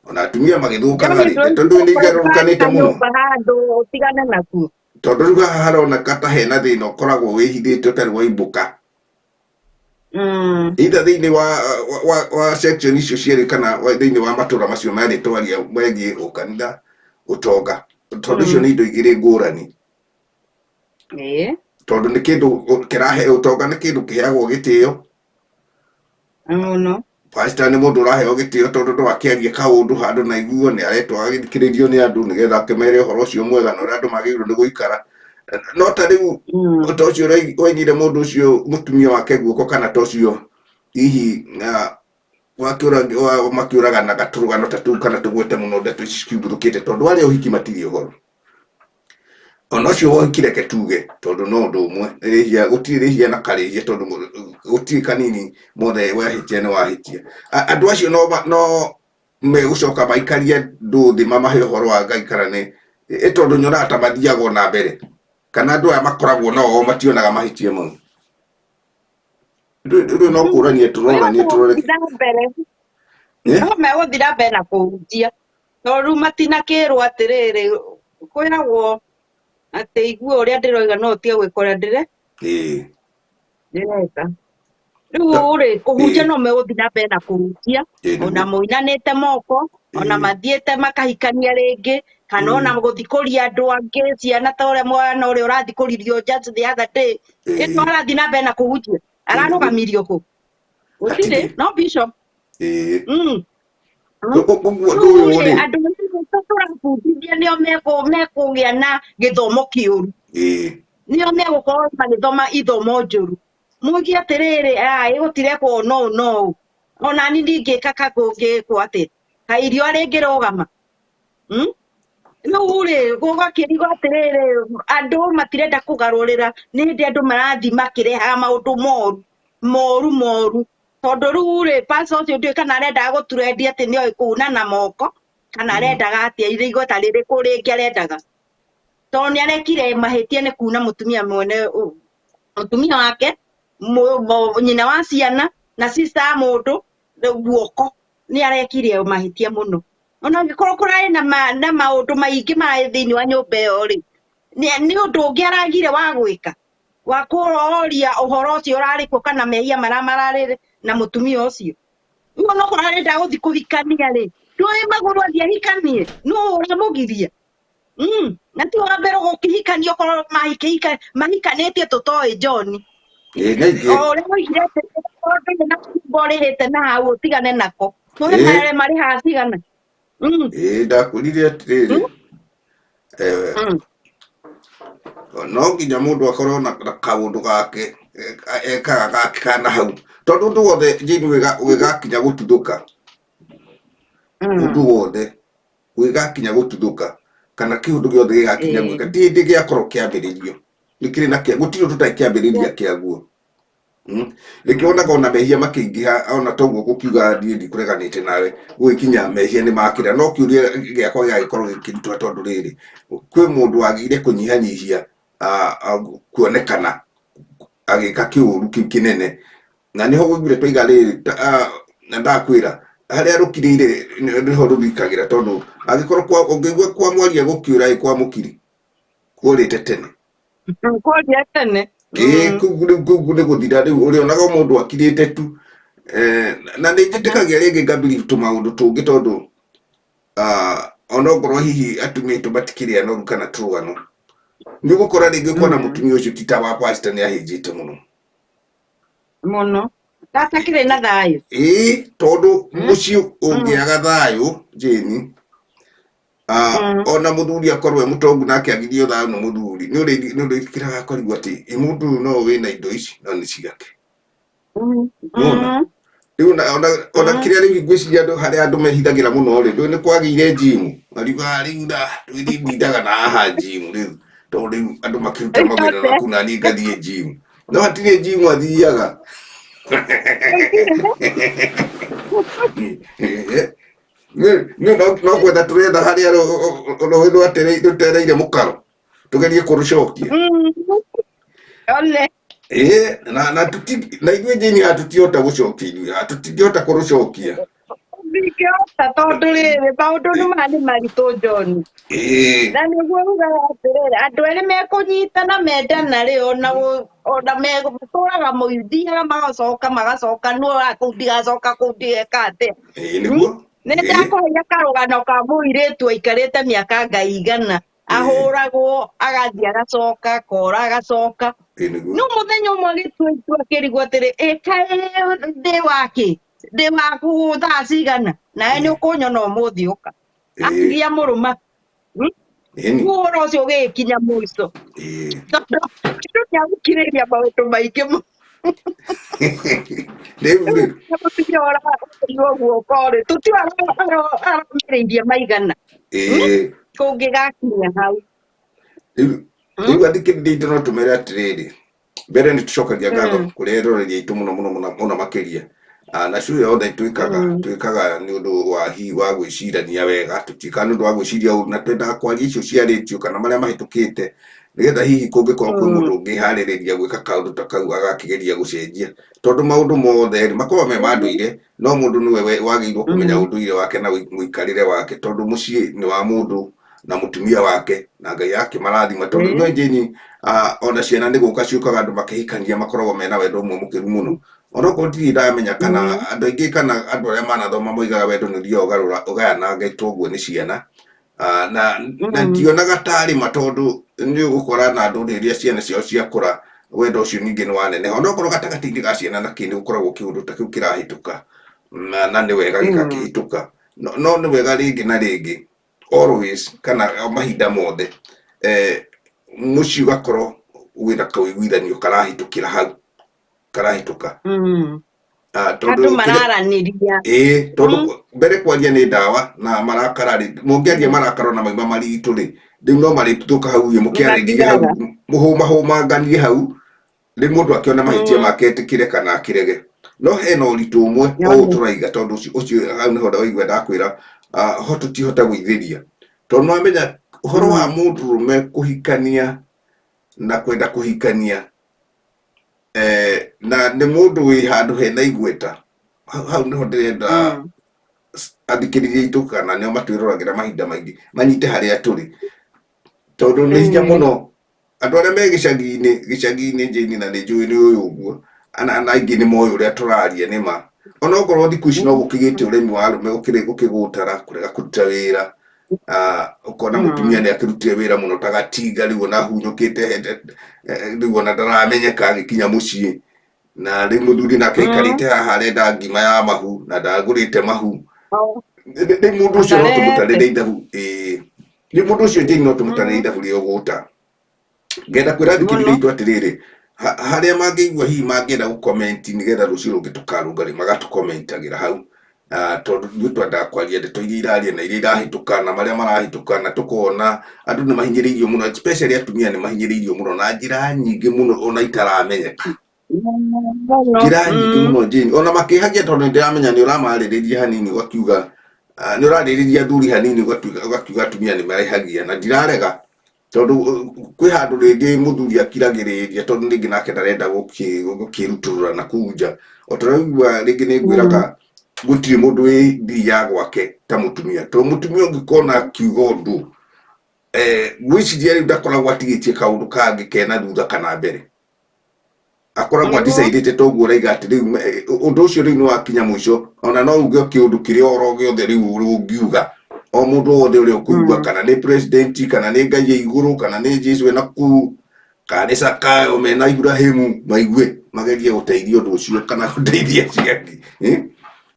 ona atumia magĩthũkaga rĩ, ndeto ndũĩ nĩ igarũrũkanĩte mũno. Nyũmba handũ ũtigane nakuo. Tondũ rĩu haha haroneka ta hena thĩna ũkoragwo wĩhithĩte ũtarĩ waimbũka, either thĩinĩ wa section icio cierĩ kana thĩinĩ wa matũra macio merĩ twaria megiĩ ũkanitha, ũtonga, tondũ icio nĩ indo igĩrĩ ngũrani. Tondũ nĩ kĩndũ kĩrahe ũtonga, nĩ kĩndũ kĩheagwo gĩtĩo. Mũno. Pastor nĩ mũndũ ũraheo gĩtĩo, tondũ no akĩarie kaũndũ handũ na iguo nĩ aretwo agagĩthikĩrĩrio nĩ andũ nĩgetha akĩmere ũhoro ũcio mwega na ũrĩa andũ magĩrĩirwo nĩ gũikara. No ta rĩu ta ũcio waigire mũndũ ũcio mũtumia wake guoko, kana ta ũcio hihi makĩũraganaga tũrũgano ta tũu kana tũgwete mũno ndeto ici cikiumbũrũkĩte, tondũ arĩa ũhiki matirĩ ũhoro. Ona ũcio wohiki reke tuge, tondũ no ũndũ ũmwe rĩhia, gũtirĩ rĩhia na karĩhia, tondũ gũtirĩ kanini, mothe wahĩtia nĩ wahĩtia. Andũ acio no megũcoka maikarie andũ thĩ mamahe ũhoro wa Ngai, kana nĩ tondũ nyonaga ta mathiaga na mbere, kana andũ aya makoragwo no o mationaga mahĩtia mau. Rĩu no kũrania tũroranie tũrore. No megũthiĩ na mbere na kũhunjia, tondũ rĩu matinakĩrwo atĩrĩrĩ, kwĩragwo atĩ igua ũrĩa ndĩroiga no ũtige gwĩka ũrĩa ndĩreka. Rĩu rĩ, kũhunjia no megũthiĩ na mbere na kũhunjia, ona moinanĩte moko, ona mathiĩte makahikania rĩngĩ, kana ona gũthikũria andũ angĩ ciana, ta ũrĩa mwana ũrĩa ũrathikũririo just the other day. Ĩno arathiĩ na mbere na kũhunjia, ararũgamirio kũ? Gũtirĩ, no bishop. Ũguo ũndũ ũyũ rĩ, andũ arĩa tũrabundithia nĩo mekũgĩa na gĩthomo kĩũru, nĩo megũkorwo magĩthoma ithomo njũru. Mugie atĩrĩrĩ, ĩ gũtirekwo no no ona ni ndingĩka ka kũngĩkwo atĩ ka irio rĩngĩrũgama. Rĩu rĩ, gũgakĩrigwo atĩrĩrĩ, andũ matirenda kũgarũrĩra, nĩ hĩndĩ andũ marathiĩ makĩrehaga maũndũ moru moru moru, tondũ rĩu rĩ, pastor ũcio ndiũĩ kana arendaga gũturendia atĩ nĩoĩ kuuna na moko, kana arendaga atĩa, irĩ igweta rĩrĩkũ rĩngĩ arendaga, tondũ nĩ arekire mahĩtia nĩ kuuna mũtumia mwene, mũtumia wake, nyina wa ciana na sister ya mũndũ guoko. Nĩ arekire mahĩtia mũno. Ona angĩkorwo kũrarĩ na maũndũ maingĩ mararĩ thĩinĩ wa nyũmba ĩyo rĩ, nĩ ũndũ ũngĩ aragire wa gwĩka, wa kũroria ũhoro ũcio ũrarĩ kuo, kana mehia marĩa mararĩ na mũtumia ũcio. Rĩu onokorwo arenda gũthiĩ kũhikania rĩ, ndũĩ magũrũ athiĩ ahikanie, nũ ũramũgiria? Na ti wa mbere gũkĩhikania, okorwo mahikanĩtie tũtoĩ John. O ũrĩa woigire atĩ okorwo ndũrĩ na nyũmba ũrĩhĩte na hau ũtigane nako. Tũhe marĩa marĩhaga cigana. Ndakwĩrire atĩrĩrĩ, no nginya mũndũ akorwo na kaũndũ gake ekaga gake kana hau, tondũ ũndũ wothe Jane wĩgakinya gũtuthũka, ũndũ wothe wĩgakinya gũtuthũka, kana kĩũndũ gĩothe gĩgakinya gwĩka, ti hĩndĩ gĩakorwo kĩambĩrĩrio, nĩ kĩrĩ na gũtirĩ ũndũ ũtarĩ kĩambĩrĩria kĩaguo. Nĩkĩo wonaga ona mehia makĩingĩha, ona toguo gũkiuga niĩ ndikũreganĩte nawe, gũgĩkinya mehia nĩ makĩra. No kĩũria gĩakwa gĩgagĩkorwo gĩkĩritũha, tondũ rĩrĩ, kwĩ mũndũ wagĩrĩire kũnyihanyihia kuonekana agĩka kĩũru kĩu kĩnene, na nĩho ũiguire twaiga rĩrĩ, na ndakwĩra harĩa rũkirĩire nĩho rũrikagĩra, tondũ angĩkorwo ũngĩigua kwa mwaria gũkĩũra ĩ kwa mũkiri kuorĩte tene. Kũrĩa tene. Kũu rĩu kũu nĩ gũthira, rĩu ũrĩonaga mũndũ akirĩte tu. Na nĩ njĩtĩkagia rĩngĩ ngabiri tũmaũndũ tũngĩ, tondũ onokorwo hihi atumia aitũ matikĩrĩ anoru kana tũrũgano, nĩ ũgũkora rĩngĩ ũkona mũtumia ũcio ti ta wa pastor, nĩ ahĩnjĩte mũno mũno, gatakĩrĩ na thayũ. Tondũ mũciĩ ũngĩaga thayũ, Jane, ona mũthuri akorwo e mũtongu nake agithio thayũ nĩ mũthuri, nĩ ũrĩkĩraga akarigwo atĩ ĩ mũndũ ũyũ no wĩna indo ici no nĩ ciake. Nĩwona? Rĩu ona kĩrĩa rĩu ngwĩciria andũ harĩa andũ mehithagĩra mũno rĩ, ndũĩ nĩ kwagĩire njimu, mariugaga rĩu na rĩu ndindaga na haha njimu rĩu, tondũ rĩu andũ makĩruta mawĩra na kũu, na niĩ ngathiĩ njimu, no hatirĩ njimu athiaga. No gwetha tũretha harĩa rũĩ rũtereire mũkaro tũgerie kũrũcokia. Ole. Na tuti na ithuĩ Jane hatutihota gũcokia, ithuĩ tũtingĩhota kũrũcokia. Ndingĩhota, tondũ rĩrĩ, maũndũ nĩ maya nĩ maritũ, John. Na nĩguo ugaga atĩrĩrĩ, andũ erĩ mekũnyitana mendana rĩ, ona matũraga mũithiaga magacoka magacoka, nũ kũu ndigacoka kũu ndigeka atĩa. Nĩguo. Nĩ ndakũheire karũgano ka mũirĩtu aikarĩte mĩaka ngai igana, ahũragwo, agathiĩ agacoka, akora agacoka. Nĩguo. No mũthenya ũmwe agĩtua itua, akĩrigwo atĩrĩ, ĩ kaĩ ndĩ wake, ndĩ waku thaa cigana, nawe nĩ ũkũnyona ũmũthĩ ũka. Atigia mũrũma. Ĩni. Rĩu ũhoro ũcio ũgĩgĩkinya mũico. Tondũ andũ nĩ agũkirĩrĩria maũndũ maingĩ mũno. Rĩu rĩ, Mũtumia ũrakorirwo guoko rĩ, tũtiũĩ aromĩrĩirie maigana. Kũngĩgakinya hau. Rĩu rĩu athikĩrĩria aitũ no tũmere atĩrĩrĩ, mbere nĩ tũcokagia ngatho kũrĩ eroreri aitũ mũno mũno mũno mũno makĩria. Ah, na cio yothe twĩkaga twĩkaga nĩ ũndũ wa hihi wa gwĩcirania wega, tũtiĩkaga nĩ ũndũ wa gwĩciria ũru, na twendaga kwaria icio ciarĩtio kana marĩa mahĩtũkĩte, nĩgetha hihi kũngĩkorwo kwĩ mũndũ ũngĩharĩrĩria gwĩka kaũndũ ta kau agakĩgeria gũcenjia, tondũ maũndũ mothe rĩ makoragwo me ma ndũire, no mũndũ nĩwe wagĩrĩirwo kũmenya ũndũire wake na mũikarĩre wake, tondũ mũciĩ nĩ wa mũndũ na mũtumia wake, na Ngai akĩmarathima, tondũ no Jane, ona ciana nĩ gũka ciũkaga andũ makĩhikania makoragwo mena wendo ũmwe mũkĩru mũno, onokorwo ndirĩ ndamenya kana andũ aingĩ kana andũ arĩa manathoma moigaga wendo nĩ ũthiaga ũgarũra ũgayanangĩtwo ũguo nĩ ciana. Na ndionaga tarĩ ma, tondũ nĩ ũgũkora na andũ rĩrĩa ciana ciao ciakũra wendo ũcio ningĩ nĩ waneneha, onokorwo gatagatĩ-inĩ ga ciana na kĩ nĩ gũkoragwo kĩũndũ ta kĩu kĩrahĩtũka, na nĩ wega gĩgakĩhĩtũka, no nĩ wega rĩngĩ na rĩngĩ always kana mahinda mothe mũciĩ ũgakorwo wĩna kaũiguithanio karahĩtũkĩra hau karahĩtũka. Tondũ Andũ mararanĩria. Ĩĩ, tondũ mbere kwaria nĩ ndawa, na marakara rĩ, mũngĩaria marakara ona mauma maritũ rĩ, rĩu no marĩtuthũka hau ĩ, mũkĩarĩria hau mũhũmahũmanganie hau, rĩu mũndũ akĩona mahĩtia make etĩkĩre kana akĩrege. No hena ũritũ ũmwe o ũũ tũraiga, tondũ ũcio hau nĩho ndaigua ndakwĩra, ho tũtihota gũithĩria, tondũ nĩwamenya ũhoro wa mũndũrũme kũhikania na kwenda kũhikania, na nĩ mũndũ wĩ handũ hena igweta, hau nĩho ndĩrenda athikĩrĩria aitũ kana nĩo matwĩroragĩra mahinda maingĩ manyite harĩa tũrĩ, tondũ nĩ hinya mũno andũ arĩa me gĩcagi-inĩ, gĩcagi-inĩ Jane, na nĩ njũĩ nĩ ũyũ ũguo, na aingĩ nĩ moĩ ũrĩa tũraria nĩ ma, onokorwo thikũ ici no gũkĩgĩte ũremi wa arũme gũkĩgũtara kũrega kũruta wĩra, ũkona mũtumia nĩ akĩrutire wĩra mũno ta gatinga, rĩu ona hunyũkĩte, rĩu ona ndaramenyeka agĩkinya mũciĩ, na rĩu mũthuri nake aikarĩte haha arenda ngima ya mahu na ndagũrĩte mahu. Rĩu mũndũ ũcio no tũmũtarĩre ithabu, ĩĩ, rĩu mũndũ ũcio Jane no tũmũtarĩre ithabu rĩa ũgũta. Ngenda kwĩra thikĩrĩria itũ atĩrĩrĩ, harĩa mangĩigua hihi mangĩenda gũcomment nĩgetha rũciũ rũngĩ tũkarũnga rĩ, magatũcommentagĩra hau, tondũ ithuĩ twendaga kwaria ndeto iria iraria na iria irahĩtũka na marĩa marahĩtũka, na tũkona andũ nĩ mahinyĩrĩirio mũno, especially atumia nĩ mahinyĩrĩirio mũno na njĩra nyingĩ mũno ona itaramenyeka. Njĩra nyingĩ mũno Jane, ona makĩhagia, tondũ nĩ ndĩramenya nĩ ũramarĩrĩria hanini ũgakiuga, nĩ ũrarĩrĩria athuri hanini ũgakiuga atumia nĩ marehagia, na ndirarega, tondũ kwĩ handũ rĩngĩ mũthuri akiragĩrĩria, tondũ rĩngĩ nake ndarenda gũkĩrutũrũra na kũu nja, o ta ũrĩa ũiguaga rĩngĩ nĩ ngwĩraga gũtirĩ mũndũ wĩ ndiri ya gwake ta mũtumia, tondũ mũtumia ũngĩkona akiuga ũndũ, ngwĩciria rĩu ndakoragwo atigĩtie kaũndũ kangĩ kena thutha kana mbere, akoragwo adicaidĩte, toguo ũraiga atĩ rĩu ũndũ ũcio rĩu nĩ wakinya mũico, ona no uge kĩũndũ kĩrĩa oro gĩothe rĩu ũngiuga, o mũndũ wothe ũrĩa ũkũigua, kana nĩ president, kana nĩ Ngai ya igũrũ, kana nĩ Jesu ena kũu, kana nĩ Zakayo mena Ibrahimu, maigue magerie gũteithia ũndũ ũcio kana gũteithia acio angĩ.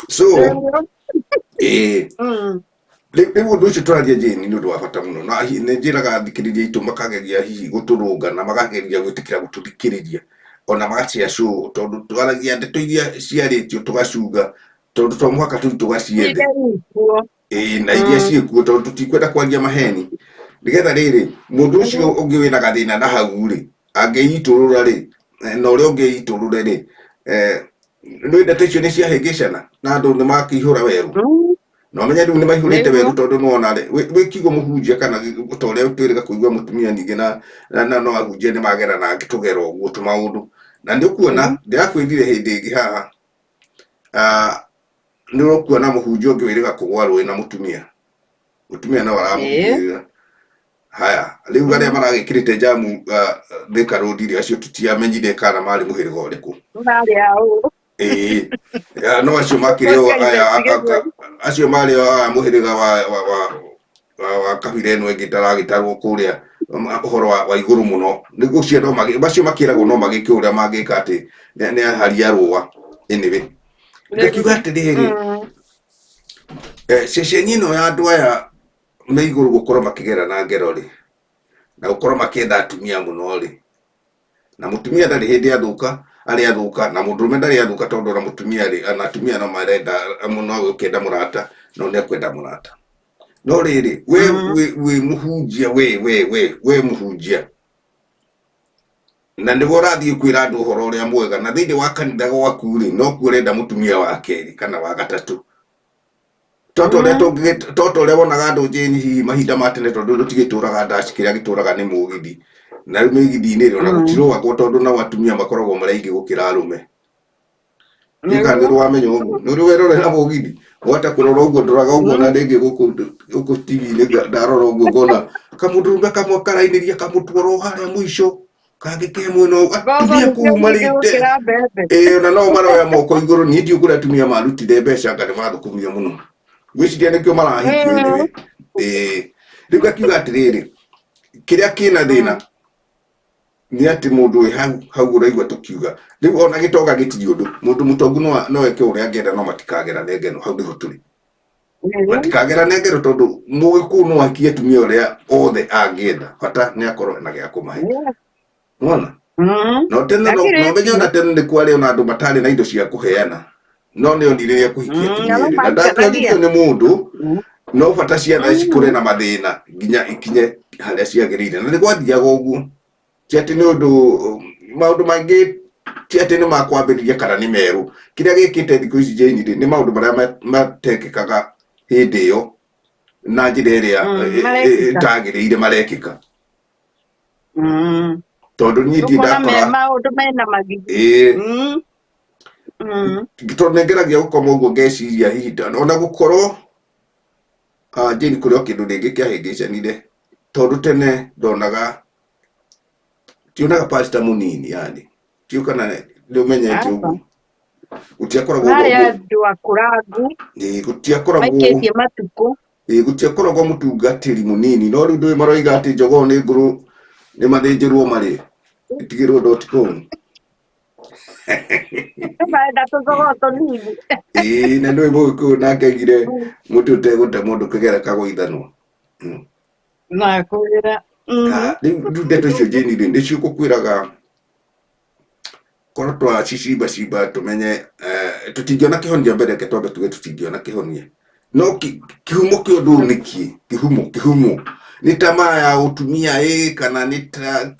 So rĩu ũndũ ũcio tũraria Jane nĩ ũndũ wa bata mũno, na nĩ njĩraga athikĩrĩria aitũ makageria hihi gũtũrũnga na makageria gwĩtĩkĩra gũtũthikĩrĩria, ona magacia show, tondũ twaragia ndeto iria ciarĩtio tũgacunga, tondũ to mũhaka tũthiĩ tũgaciethe. Ĩĩ, na iria ciĩkuo, tondũ tũtikwenda kwaria maheni, nĩgetha rĩrĩ mũndũ ũcio ũngĩ wĩna gathĩna na hau rĩ angĩitũrũra rĩ, na ũrĩa ũngĩ itũrũre rĩ, nĩ ndeto icio nĩ ciahĩngĩcana na andũ nĩ makĩihũra werũ, na ũmenye rĩu nĩ maihũrĩte werũ, tondũ nĩwona rĩ wĩ kiugo mũhunjia kana ta ũrĩa twĩrĩga kũigua mũtumia ningĩ na no ahunjia nĩ magerana tũgero ũguo tũmaũndũ, na nĩ ũkuona ndĩrakwĩrire hĩndĩ ĩngĩ haha, nĩ ũkuona mũhunjia ũngĩ wĩrĩga kũgwa rũĩ na mũtumia, mũtumia no aramũhunjĩrĩra. Haya rĩu arĩa maragĩkĩrĩte njamu Thika Road rĩ, acio tũtiamenyire kana marĩ mũhĩrĩga ũrĩkũ. Marĩ a ũ? Ĩĩ, no acio makĩrĩ o aya acio marĩ o aya mũhĩrĩga wa kabira ĩno ĩngĩ ĩtaragĩtarwo kũrĩa ũhoro wa igũrũ mũno, nĩguo ũcio no macio makĩragwo no magĩke ũrĩa mangĩka atĩ nĩ ahari a rũa. Anyway, ngakiuga atĩrĩrĩ, ceceni ĩno ya andũ aya me igũrũ gũkorwo makĩgera na ngero rĩ, na gũkorwo makĩenda atumia mũno rĩ, na mũtumia ndarĩ hĩndĩ athũka arĩ athũka, na mũndũrũme ndarĩ athũka tondũ ona mũtumia rĩ, ona atumia no marenda mũno gũkĩenda mũrata, no nĩ akwenda mũrata. No rĩrĩ, we wĩ mũhunjia, we mũhunjia, na nĩwe ũrathiĩ kwĩra andũ ũhoro ũrĩa mwega, na thĩinĩ wa kanitha gwaku rĩ, nokuo ũrenda mũtumia wa kerĩ kana wa gatatũ. Toto ũrĩa wonaga andũ njĩni hihi mahinda ma tene, tondũ tũtigĩtũraga ndaci, kĩrĩa gĩtũraga nĩ mũgithi, na rĩu mĩgithi-inĩ rĩ, ona gũtirũagwo tondũ nao atumia makoragwo marĩ aingĩ gũkĩra arũme. Kana nĩ wamenya ũguo, nĩ ũrĩ werorera mũgithi, wahota kũrora ũguo, ndoraga ũguo na rĩngĩ gũkũ TV-inĩ ndarora ũguo ngona kamũndũrũme kamwe karainĩria kamũtwaro harĩa mũico, kangĩ ke mwena ũyũ, atumia kũu marĩte ĩĩ, na no maroya moko igũrũ. Niĩ ndiũĩ kũrĩa atumia marutire mbeca, anga nĩ mathũkũmire mũno, ngwĩciria nĩkĩo marahikio anyway. Ĩĩ, rĩu ngakiuga atĩrĩrĩ, kĩrĩa kĩna thĩna nĩ atĩ mũndũ wĩ hau hau ũraigua tũkiuga rĩu ona gĩtonga gĩtirĩ ũndũ, mũndũ mũtongu no eke ũrĩa angĩenda, no matikagerane ngero. Hau nĩho tũrĩ, matikagerane ngero, tondũ mũgĩkũyũ no ahikie atumia ũrĩa othe angĩenda, bata nĩ akorwo na gĩa kũmahe. Wona no tene no menye ona tene nĩ kwarĩ ona andũ matarĩ na indo cia kũheana, no nĩ onire rĩa kũhikia atumia erĩ, na ndangĩonirio nĩ mũndũ, no bata ciana cikũre na mathĩna nginya ikinye harĩa ciagĩrĩire. Na nĩ gwathiaga ũguo, ti atĩ nĩ ũndũ maũndũ maingĩ, ti atĩ nĩ makwambĩrĩria kana nĩ merũ. Kĩrĩa gĩkĩte thikũ ici Jane rĩ, nĩ maũndũ marĩa matekĩkaga hĩndĩ ĩyo na njĩra ĩrĩa ĩtagĩrĩire marekĩka. Tondũ niĩ ndirĩ ndakora maũndũ mena magigi. Ĩĩ, tondũ nĩ ngeragia gũkoma ũguo ngeciria hihi ona gũkorwo Jane kũrĩ o kĩndũ rĩngĩ kĩahĩngĩcanire, tondũ tene ndonaga tionaga pastor mũnini, yani tiũ kana nĩ ũmenyete ũguo, gũtiakoragwo marĩ andũ akũrangu, ĩĩ, gũtiakoragwo maikĩtie matukũ. Ĩĩ, gũtiakoragwo mũtungatĩri mũnini, no rĩu ndũĩ maroiga atĩ njogoo nĩ ngũrũ, nĩ mathĩnjĩrwo marĩe ĩtigĩrwo dot com. Marenda tũcogoo tũnini. Ĩĩ, na ndũĩ mũgĩkũyũ nake aigire mũtĩ ũtegũte mũndũ kĩgera kagũithanwo. Na kwĩra. Rĩu ndeto icio Jane rĩ, nĩcio ngũkwĩraga korwo twacicimba tũmenye, tũtingĩona kĩhonia mbere. Reke twambe tuge tũtingĩona kĩhonia, no kĩhumo kĩa ũndũ ũyũ nĩ kĩ? Kĩhumo nĩ tamaa ya ũtumia ĩ, kana nĩ ta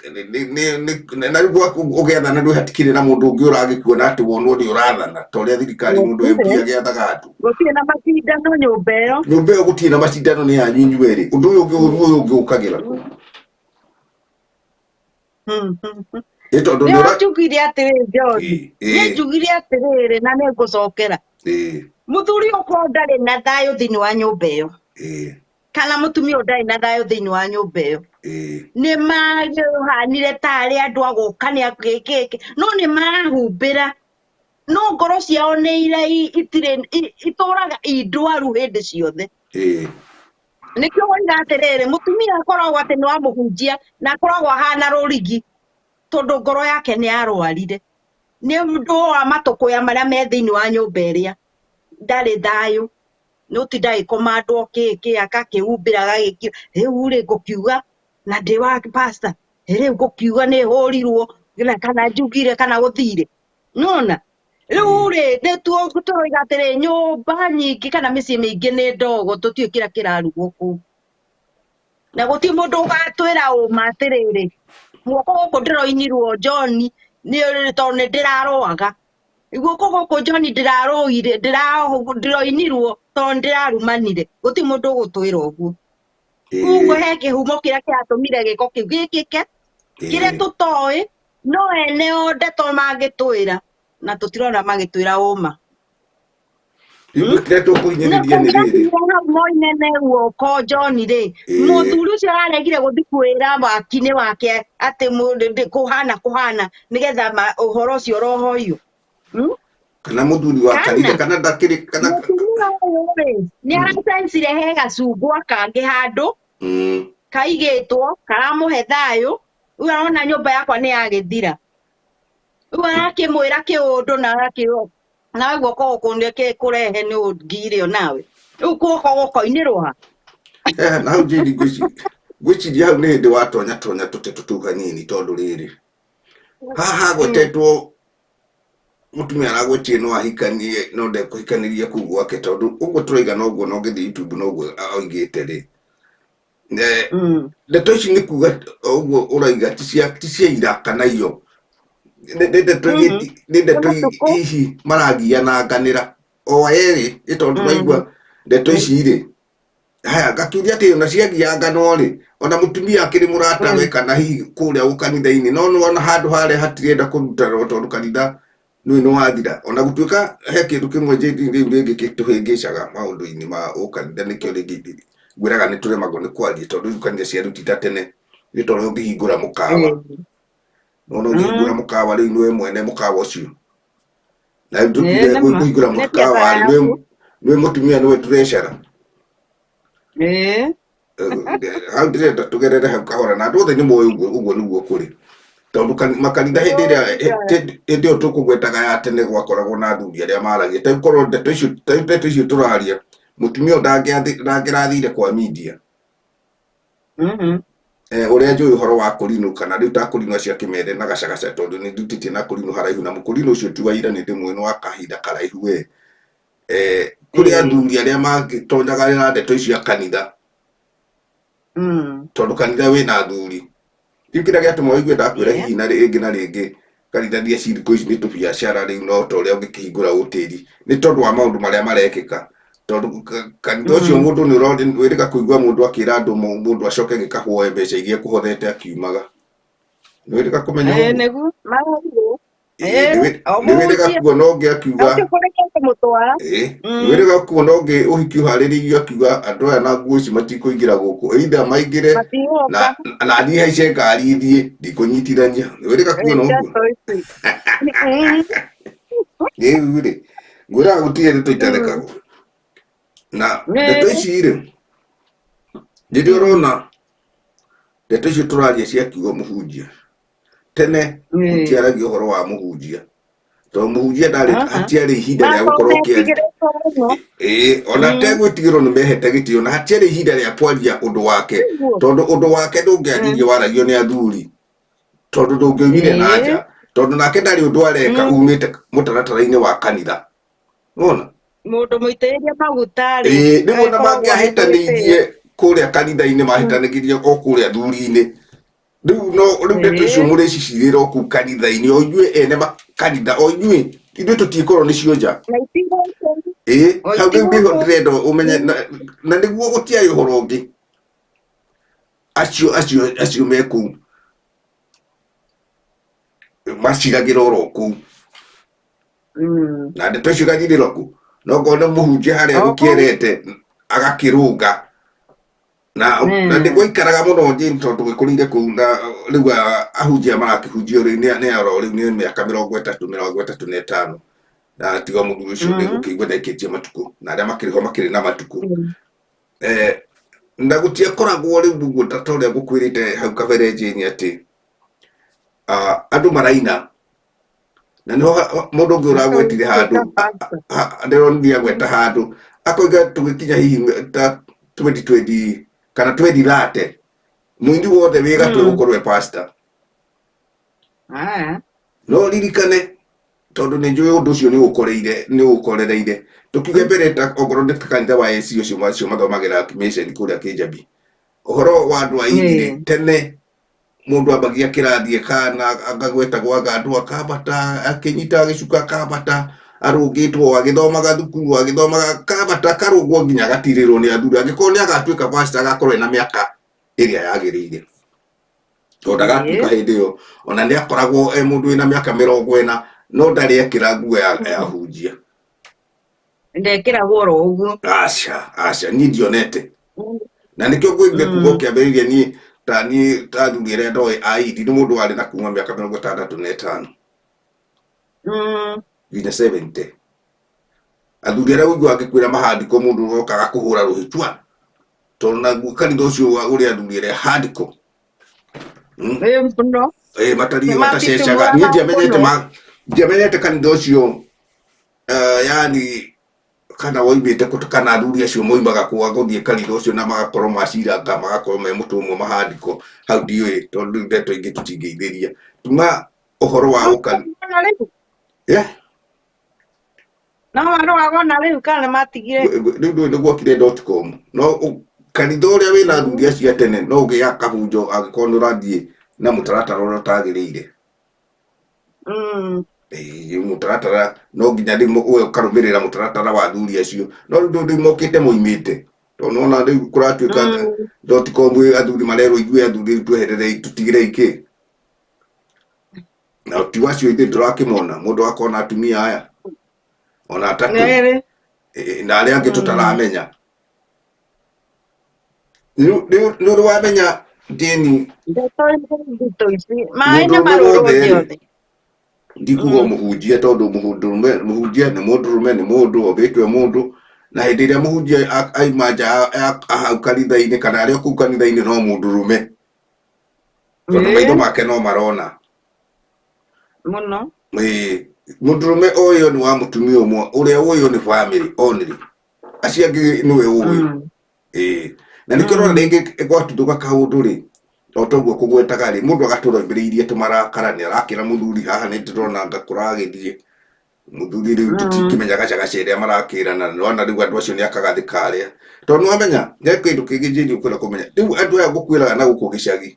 na rĩu gwaku ũgĩathana ndwĩ hatikĩrĩ na mũndũ ũngĩ ũragĩkuona atĩ wonwo nĩ ũrathana ta ũrĩa thirikari mũndũ MP agĩathaga andũ. Gũtirĩ na macindano nyũmba ĩyo. Nyũmba ĩyo gũtirĩ na macindano, nĩ yanyu inyuerĩ. Ũndũ ũyũ ũngĩ, ũru ũyũ ũngĩ ũkagĩra kũ? Nĩ tondũ nĩ Nĩo njugire atĩrĩ, John, nĩ njugire atĩrĩrĩ na nĩ ngũcokera, mũthuri ũkorwo ndarĩ na thayũ thĩinĩ wa nyũmba ĩyo, kana mũtumia ũyũ ndarĩ na thayũ thĩinĩ wa nyũmba ĩyo, nĩ mahanire tarĩ andũ a gũka nĩ gĩkĩ, no nĩ marahumbĩra, no ngoro ciao nĩ ira itirĩ itũraga i ndwaru hĩndĩ ciothe. Nĩkĩo woiga atĩrĩrĩ, mũtumia akoragwo atĩ nĩ wa mũhunjia na akoragwo ahana rũrigi, tondũ ngoro yake nĩ yarwarire nĩ ũndũ wa matũkũya marĩa me thĩinĩ wa nyũmba ĩrĩa ndarĩ thayũ, nĩ ũtinda agĩkomandwo kĩ agakĩhumbĩra agagĩkira. Rĩu rĩ, ngũkiuga na ndĩ wa pastor, rĩu ngũkiuga nĩ hũrirwo na kana njugire kana gũthire nona. Rĩu rĩ, nĩ tũroiga atĩrĩ, nyũmba nyingĩ kana mĩciĩ mĩingĩ nĩ ndogo, tũtiũĩ kĩrĩa kĩrarugwo kũu, na gũtirĩ mũndũ ũgatwĩra ũma atĩrĩrĩ, guoko gũkũ ndĩroinirwo John nĩ tondũ nĩ ndĩrarũaga, guoko gũkũ John ndĩrarũire, ndĩroinirwo tondũ ndĩrarumanire. Gũtirĩ mũndũ ũgũtwĩra ũguo. Koguo he kĩhumo kĩrĩa kĩratũmire gĩko kĩu gĩkĩke, kĩrĩa tũtoĩ, no ene o ndeto mangĩtwĩra, na tũtirona magĩtwĩra ũma. Rĩu kĩrĩa Na tũkũhinyĩrĩria nĩ rĩrĩ. Kũngĩgakinya hau moinene guoko John rĩ, mũthuri ũcio araregire gũthiĩ kwĩra wakinĩ wake atĩ kũhana kũhana nĩgetha ũhoro ũcio ũrohoio. Kana mũthuri wa Kana kanitha kana ndakĩrĩ kana mũtumia ũyũ rĩ, nĩ aracencire he gacungwa kangĩ handũ kaigĩtwo karamũhe thayũ. Rĩu arona nyũmba yakwa nĩ yagĩthira, rĩu arakĩmwĩra kĩũndũ na agakĩ nawe guoko gũkũ nĩ kũrehe nĩ ũngire nawe, rĩu guoko gũkoinĩrwo ha? Na hau Jane ngwĩciria hau nĩ hĩndĩ watonya tonya tũteto tũu hanini tondũ rĩrĩ haha hagwetetwo mũtumia aragwetie no ahikanie no ndekũhikanĩria kũu gwake tondũ ũguo tũraiga noguo na ũngĩthiĩ YouTube noguo oigĩte rĩ. Ndeto ici nĩ kuga ũguo ũraiga ti cia ira kana iyo nĩ ndeto nĩ ndeto Nĩ matukũ. hihi maragiananganĩra o erĩ nĩ tondũ waigua ndeto ici rĩ haya ngakĩũria atĩ ona ciagianganwo rĩ ona mũtumia akĩrĩ mũratawe kana hihi kũrĩa ũkanitha-inĩ no nĩwona handũ harĩa hatirenda kũrutanwo tondũ kanitha nĩ nĩ wathira ona gũtuĩka he kĩndũ kĩmwe njĩthi rĩu rĩngĩ gĩtũhĩngĩcaga maũndũ-inĩ ma ũkanitha nĩkĩo rĩngĩ ngwĩraga nĩ tũremagwo nĩ kwaria tondũ rĩu kanitha cia rĩu ti ta tene nĩ ta ũrĩa ũngĩhingũra mũkawa nona ũngĩhingũra mũkawa rĩu nĩwe mwene mũkawa ũcio na rĩu tũkiuge Ĩĩ, nĩ ma. kũhingũra Nĩ mũkawa biacara rĩ nĩwe yaku. nĩwe mũtumia nĩwe treasurer. Ĩĩ. Hau ndĩrenda tũgerere hau kahora na andũ othe nĩ moĩ ũguo ũguo nĩguo kũrĩ tondũ makanitha hĩndĩ ĩrĩa hĩndĩ ĩyo tũkũgwetaga ya tene gwakoragwo na athuri arĩa maragia ta rĩu korwo ndeto icio ta rĩu ndeto icio tũraria mũtumia ũyũ ndangĩrathire kwa media. Ũrĩa njũĩ ũhoro wa kũrinũ kana rĩu ta kũrinũ acio akĩmere na gacagaca tondũ nĩ ndutĩtie na kũrinũ haraihu na mũkũrinũ ũcio ti wa ira nĩ ndĩmũĩ nĩ wa kahinda karaihu we. Kũrĩ athuri arĩa mangĩtonyaga na ndeto icio kanitha tondũ kanitha wĩna athuri rĩu kĩrĩa gĩatũma ũigue ndakwĩra hihi na rĩngĩ na rĩngĩ kanitha thia ci thikũ ici nĩ tũbiacara rĩu no ta ũrĩa ũngĩkĩhingũra ũtĩri nĩ tondũ wa maũndũ marĩa marekĩka tondũ kanitha ũcio mũndũ nĩ wĩrĩga kũigua mũndũ akĩra andũ mũndũ acoke gĩkahwoe mbeca iria ekũhothete akiumaga nĩ wĩrĩga kũmenya ũguo? Nĩguo maũndũ Nĩ o wĩrĩga mũhunjia kuona ũngĩ akiuga na ũcio kũrĩkia kũmũtwara. Nĩ wĩrĩga kuona ũngĩ ũhiki ũharĩrĩirio akiuga andũ aya na nguo ici matikũingĩra gũkũ either maingĩre Matigũka. na niĩ haice ngari thiĩ ndikũnyitithania nĩ wĩrĩga kuona ũguo? Ndeto ici. Rĩu rĩ ngwĩraga gũtirĩ ndeto itarekagwo na ndeto ici rĩ rĩrĩa ũrona ndeto icio tũraria cia kiugo mũhunjia tene gũtiaragio ũhoro wa mũhunjia tondũ mũhunjia ndarĩ hatiarĩ ihinda rĩa gũkorwo ũkĩaria. Metigĩrĩtwo mũno. Ĩĩ ona tegwĩtigĩrwo nĩ mehete gĩtĩo na hatiarĩ ihinda rĩa kwaria ũndũ wake tondũ ũndũ wake ndũngĩaririe waragio nĩ athuri tondũ ndũngĩoimire na nja tondũ nake ndarĩ ũndũ areka umĩte mũtaratara-inĩ wa kanitha wona Mũndũ mũitĩrĩrie maguta rĩ Ĩĩ nĩguo na agĩkoragwo ahetwo gĩtĩo. mangĩahĩtanĩirie kũrĩa kanitha-inĩ mahĩtanĩgirie o kũrĩa athuri-inĩ rĩu no rĩu ndeto icio mũrĩcicirĩra o kũu kanitha-inĩ o inyuĩ ene makanitha o inyuĩ ithuĩ tũtikorwo nĩ cionja. Na itigũkũ. Ĩĩ O hau rĩu nĩho itigũkũ. ndĩrenda ũmenye na nĩguo gũtiarĩ ũhoro ũngĩ acio acio acio me kũu maciragĩra oro kũu na ndeto icio igathirĩra kũ no ngona mũhunjia harĩa O kũu. gũkĩerete agakĩrũnga na na nĩgwaikaraga mũno Jane tondũ gwĩkũrĩire kũu na rĩu ahunjia marakĩhunjia rĩu nĩ oro rĩu nĩ mĩaka 30 35 na tiga mũthuri ũcio nĩ gũkĩigua ndaikĩtie matukũ na arĩa makĩrĩ ho makĩrĩ na matukũ. Na gũtiakoragwo rĩu ũguo ta ũrĩa ngũkwĩrĩte hau kabere Jane atĩ andũ maraina na nĩho mũndũ ũngĩ ũragwetire handũ ndĩronire agweta handũ akoiga tũgĩkinya hihi ta 2020 kana 2030 mũini wothe wĩ gatũ gũkorwo e pastor. No ririkane tondũ nĩ njũĩ ũndũ ũcio nĩ ũkoreire nĩ ũkorereire tũkiuge mbere ta okorwo nĩ kanitha wa AC ũcio macio mathomagĩra mission kũrĩa Kĩnjabi ũhoro wa andũ a ithirĩ tene mũndũ ambagia kĩrathi kana akagwetagwo agandũ akambata akĩnyita gĩcuka akambata arũngĩtwo agĩthomaga thukuru agĩthomaga akambata akarũngwo nginya agatirĩrwo nĩ athuri angĩkorwo nĩ agatuĩka pastor agakorwo ena mĩaka ĩrĩa yagĩrĩire tondũ ndagatuĩka hĩndĩ ĩyo ona nĩ akoragwo e mũndũ wĩna mĩaka 40 no ndarĩ ekĩra nguo ya hunjia Ndekĩragwo oro ũguo. Aca aca niĩ ndionete na nĩkĩo ngwĩrire kuma ũkĩambĩrĩria niĩ ta niĩ ta athuri arĩa ndoĩ a Indi nĩ mũndũ warĩ na kuma mĩaka 65 nginya 70 athuri arĩa ũiguaga ngĩkwĩra mahandiko mũndũ okaga kũhũra rũhĩ tua tondũ naguo kanitha ũcio ũrĩa athuri arĩa handiko. Ĩĩ mũno. Ĩĩ matariĩ matacecaga niĩ ndiamenyete ndiamenyete kanitha ũcio yani Kana woimĩte kũ, kana athuri acio moimaga kũ a gũthiĩ kanitha ũcio na magakorwo maciranga, magakorwo me mũtwe ũmwe mahandiko hau, ndiũĩ, tondũ rĩu ndeto ingĩ tũtingĩithĩria tuma ũhoro wa ũkani. Ona rĩu Yeah. no marũaga ona rĩu kana nĩ matigire? Rĩu ndũĩ nĩ gwokire dot com, no kanitha ũrĩa wĩna athuri acio a tene no ũgĩaga kahunjo angĩkorwo nĩ ũrathiĩ na mũtaratara ũrĩa ũtagĩrĩire. Ĩĩ, mũtaratara no nginya rĩu we ũkarũmĩrĩra mũtaratara wa athuri acio, no rĩu ndũĩ rĩu mokĩte moimĩte, tondũ nĩwona rĩu kũratuĩka dot com, athuri marerwo ithuĩ athuri rĩu twehererei, tũtigĩrei kĩ na ti wacio ithuĩ tũrakĩmona mũndũ akona atumia aya ona atatũ. Erĩ. Ĩ, na arĩa angĩ tũtaramenya. Nĩ ũrĩ wamenya ndini? Ndeto nditũ ici maĩ nĩ Mũndũrũme marũrũ wothe rĩ, othe. Ndikuga mũhunjia, tondũ mũndũrũme, mũhunjia nĩ mũndũrũme, nĩ mũndũ ombĩtwo e mũndũ, na hĩndĩ ĩrĩa mũhunjia aima nja hau kanitha-inĩ kana arĩ o kũu kanitha-inĩ no mũndũrũme, tondũ maitho make no marona. Mũno. Ĩĩ, mũndũrũme ũyũ nĩ wa mũtumia ũmwe ũrĩa ũyũ nĩ family only, acio angĩ nĩwe ũĩ. Ĩĩ, na nĩkĩo ũrona rĩngĩ gwatuthũka kaũndũ rĩ, o toguo kũgwetaga rĩ, mũndũ agatũra oimĩrĩirie tũmarakara, nĩ arakĩra mũthuri haha nĩ ndĩrona anga kũragĩthiĩ mũthuri rĩu tũtikĩmenya gacagaca ĩrĩa marakĩrana. Nĩwona rĩu andũ acio nĩ akagathĩ karĩa, tondũ nĩwamenya he kĩndũ kĩngĩ njĩri ũkwenda kũmenya. Rĩu andũ aya ngũkwĩraga na gũkũ gĩcagi,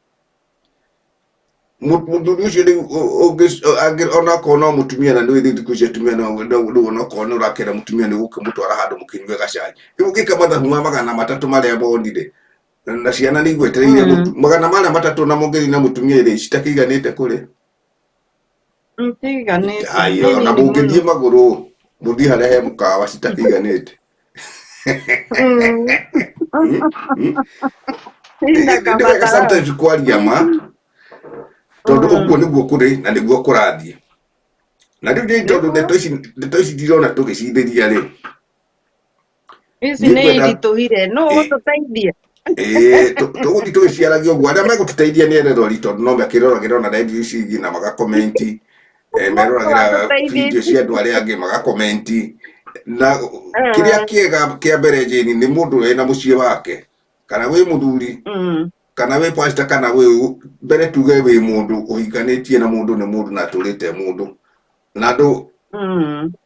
mũthuri ũcio rĩu onakorwo no mũtumia, na nĩũĩ rĩu thikũ ici atumia no rĩu onakorwo nĩ ũrakĩra mũtumia nĩ gũkĩmũtwara handũ mũkĩnyue gacai, rĩu ũngĩka mathabu ma 300 marĩa monire na ciana nĩ igwetereire mũtu 300 na mũngĩthiĩ na mũtumia rĩ, citakĩiganĩte kũrĩa. Itiganĩte. Ai, Nĩ ona nini mũngĩthiĩ mũno. magũrũ mũthiĩ harĩa he mũkawa citakĩiganĩte. Ina Nĩ wega kabatara. sometimes kwaria ma, tondũ ũguo nĩguo kũrĩ na nĩguo kũrathiĩ. Na rĩu nĩ tondũ Nĩguo. ndeto ici ndirona tũgĩcithĩria rĩ. Ici nĩ Nĩngwenda iritũhire no ũgũtũteithia. Ĩĩ, tũgũthiĩ tũgĩciaragia ũguo, arĩa megũtũteithia nĩ eroreri, tondũ no makĩroragĩra ona redio ici ingĩ na magakomenti, meroragĩra video cia andũ arĩa angĩ magakomenti. Na kĩrĩa kĩega kĩa mbere, Jane, nĩ mũndũ wĩna mũciĩ wake, kana wĩ mũthuri, kana wĩ pastor, kana wĩ mbere tuge wĩ mũndũ ũhikanĩtie na mũndũ, nĩ mũndũ na atũrĩte mũndũ na andũ.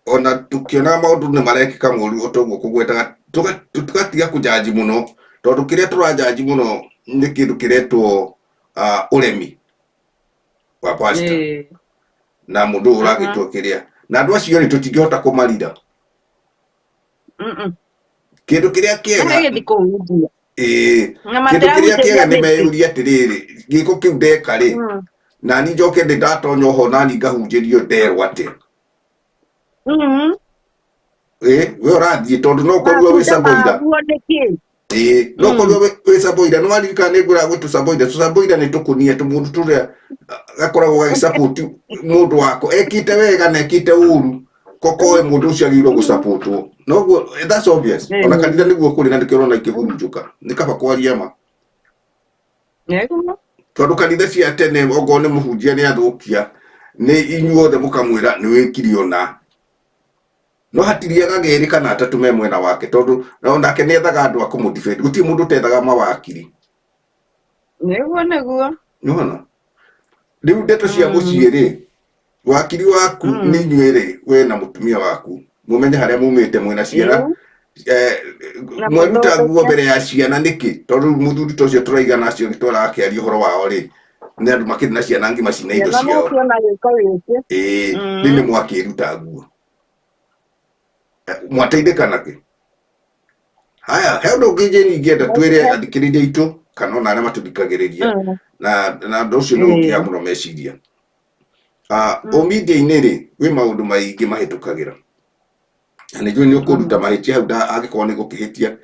Ona tũkĩona maũndũ nĩ marekĩka moru o toguo kũgwetaga, tũgatiga kũjanji mũno, tondũ kĩrĩa tũrajanji mũno nĩ kĩndũ kĩretwo ũremi wa pastor na mũndũ ũyũ ũragĩtwo kĩrĩa na andũ acio rĩ, tũtingĩhota kũmarira. Kĩndũ kĩrĩa kĩega Magĩthiĩ kũhunjia. Ĩĩ. Na Kĩndũ kĩrĩa kĩega nĩ matirahunjĩria mĩtĩ. meyũria atĩrĩrĩ, gĩko kĩu ndeka rĩ, nani njoke ndĩ ndatonya oho nani ngahunjĩrio nderwo atĩa? Ĩ we ũrathiĩ tondũ no ũkorirwo wĩ Matunda caboira. maguo nĩkĩ? Ĩĩ, no ũkorirwo wĩ caboira. Nĩ waririkana nĩ ngwĩraga gwĩ tũcaboira? Tũcaboira nĩ tũkũnia tũmũndũ tũrĩa gakoragwo gagĩcapoti mũndũ wako ekĩte wega na ekĩte ũru, kokoe mũndũ ũcio agĩrĩirwo gũcapotwo. Noguo that's obvious. Ona kanitha nĩguo kũrĩ, na nĩkĩo ũrona ikĩhurunjũka. Nĩ kaba kwaria ma. Nĩguo. Tondũ kanitha cia tene, okorwo nĩ mũhunjia nĩ athũkia, nĩ inyuothe mũkamwĩra nĩ wĩkire ũna, no hatiriaga gerĩ kana atatũ me mwena wake, tondũ onake nĩ ethaga andũ a kũmũ defend. Gũtirĩ mũndũ ũtethaga mawakiri. Nĩguo, nĩguo. Nĩwona rĩu ndeto cia mũciĩ rĩ, wakiri waku nĩ inyuĩ rĩ, we na mũtumia waku, mũmenye harĩa mumĩte mwĩna ciana. Na Mweruta nguo mũthondeke. mbere ya ciana nĩkĩ? Tondũ rĩu mũthuri ta ũcio tũraigana acio tũrakĩaria ũhoro wao rĩ, nĩ andũ makĩrĩ na ciana ngima cina indo Ciana ciao. nĩciona gĩko gĩkĩ. Ĩĩ, rĩu nĩ mwakĩruta nguo. Mwateithĩka nakĩ? Haya, he ũndũ ũngĩ njĩni ingĩenda twĩre athikĩrĩria aitũ kana ona arĩa matũthikagĩrĩria, na ũndũ ũcio nĩ ũngĩaga mũno meciria. Ũmedia-inĩ rĩ, kwĩ maũndũ maingĩ mahĩtũkagĩra, na nĩ njũĩ nĩ ũkũruta mahĩtia hau angĩkorwo nĩ gũkĩhĩtia,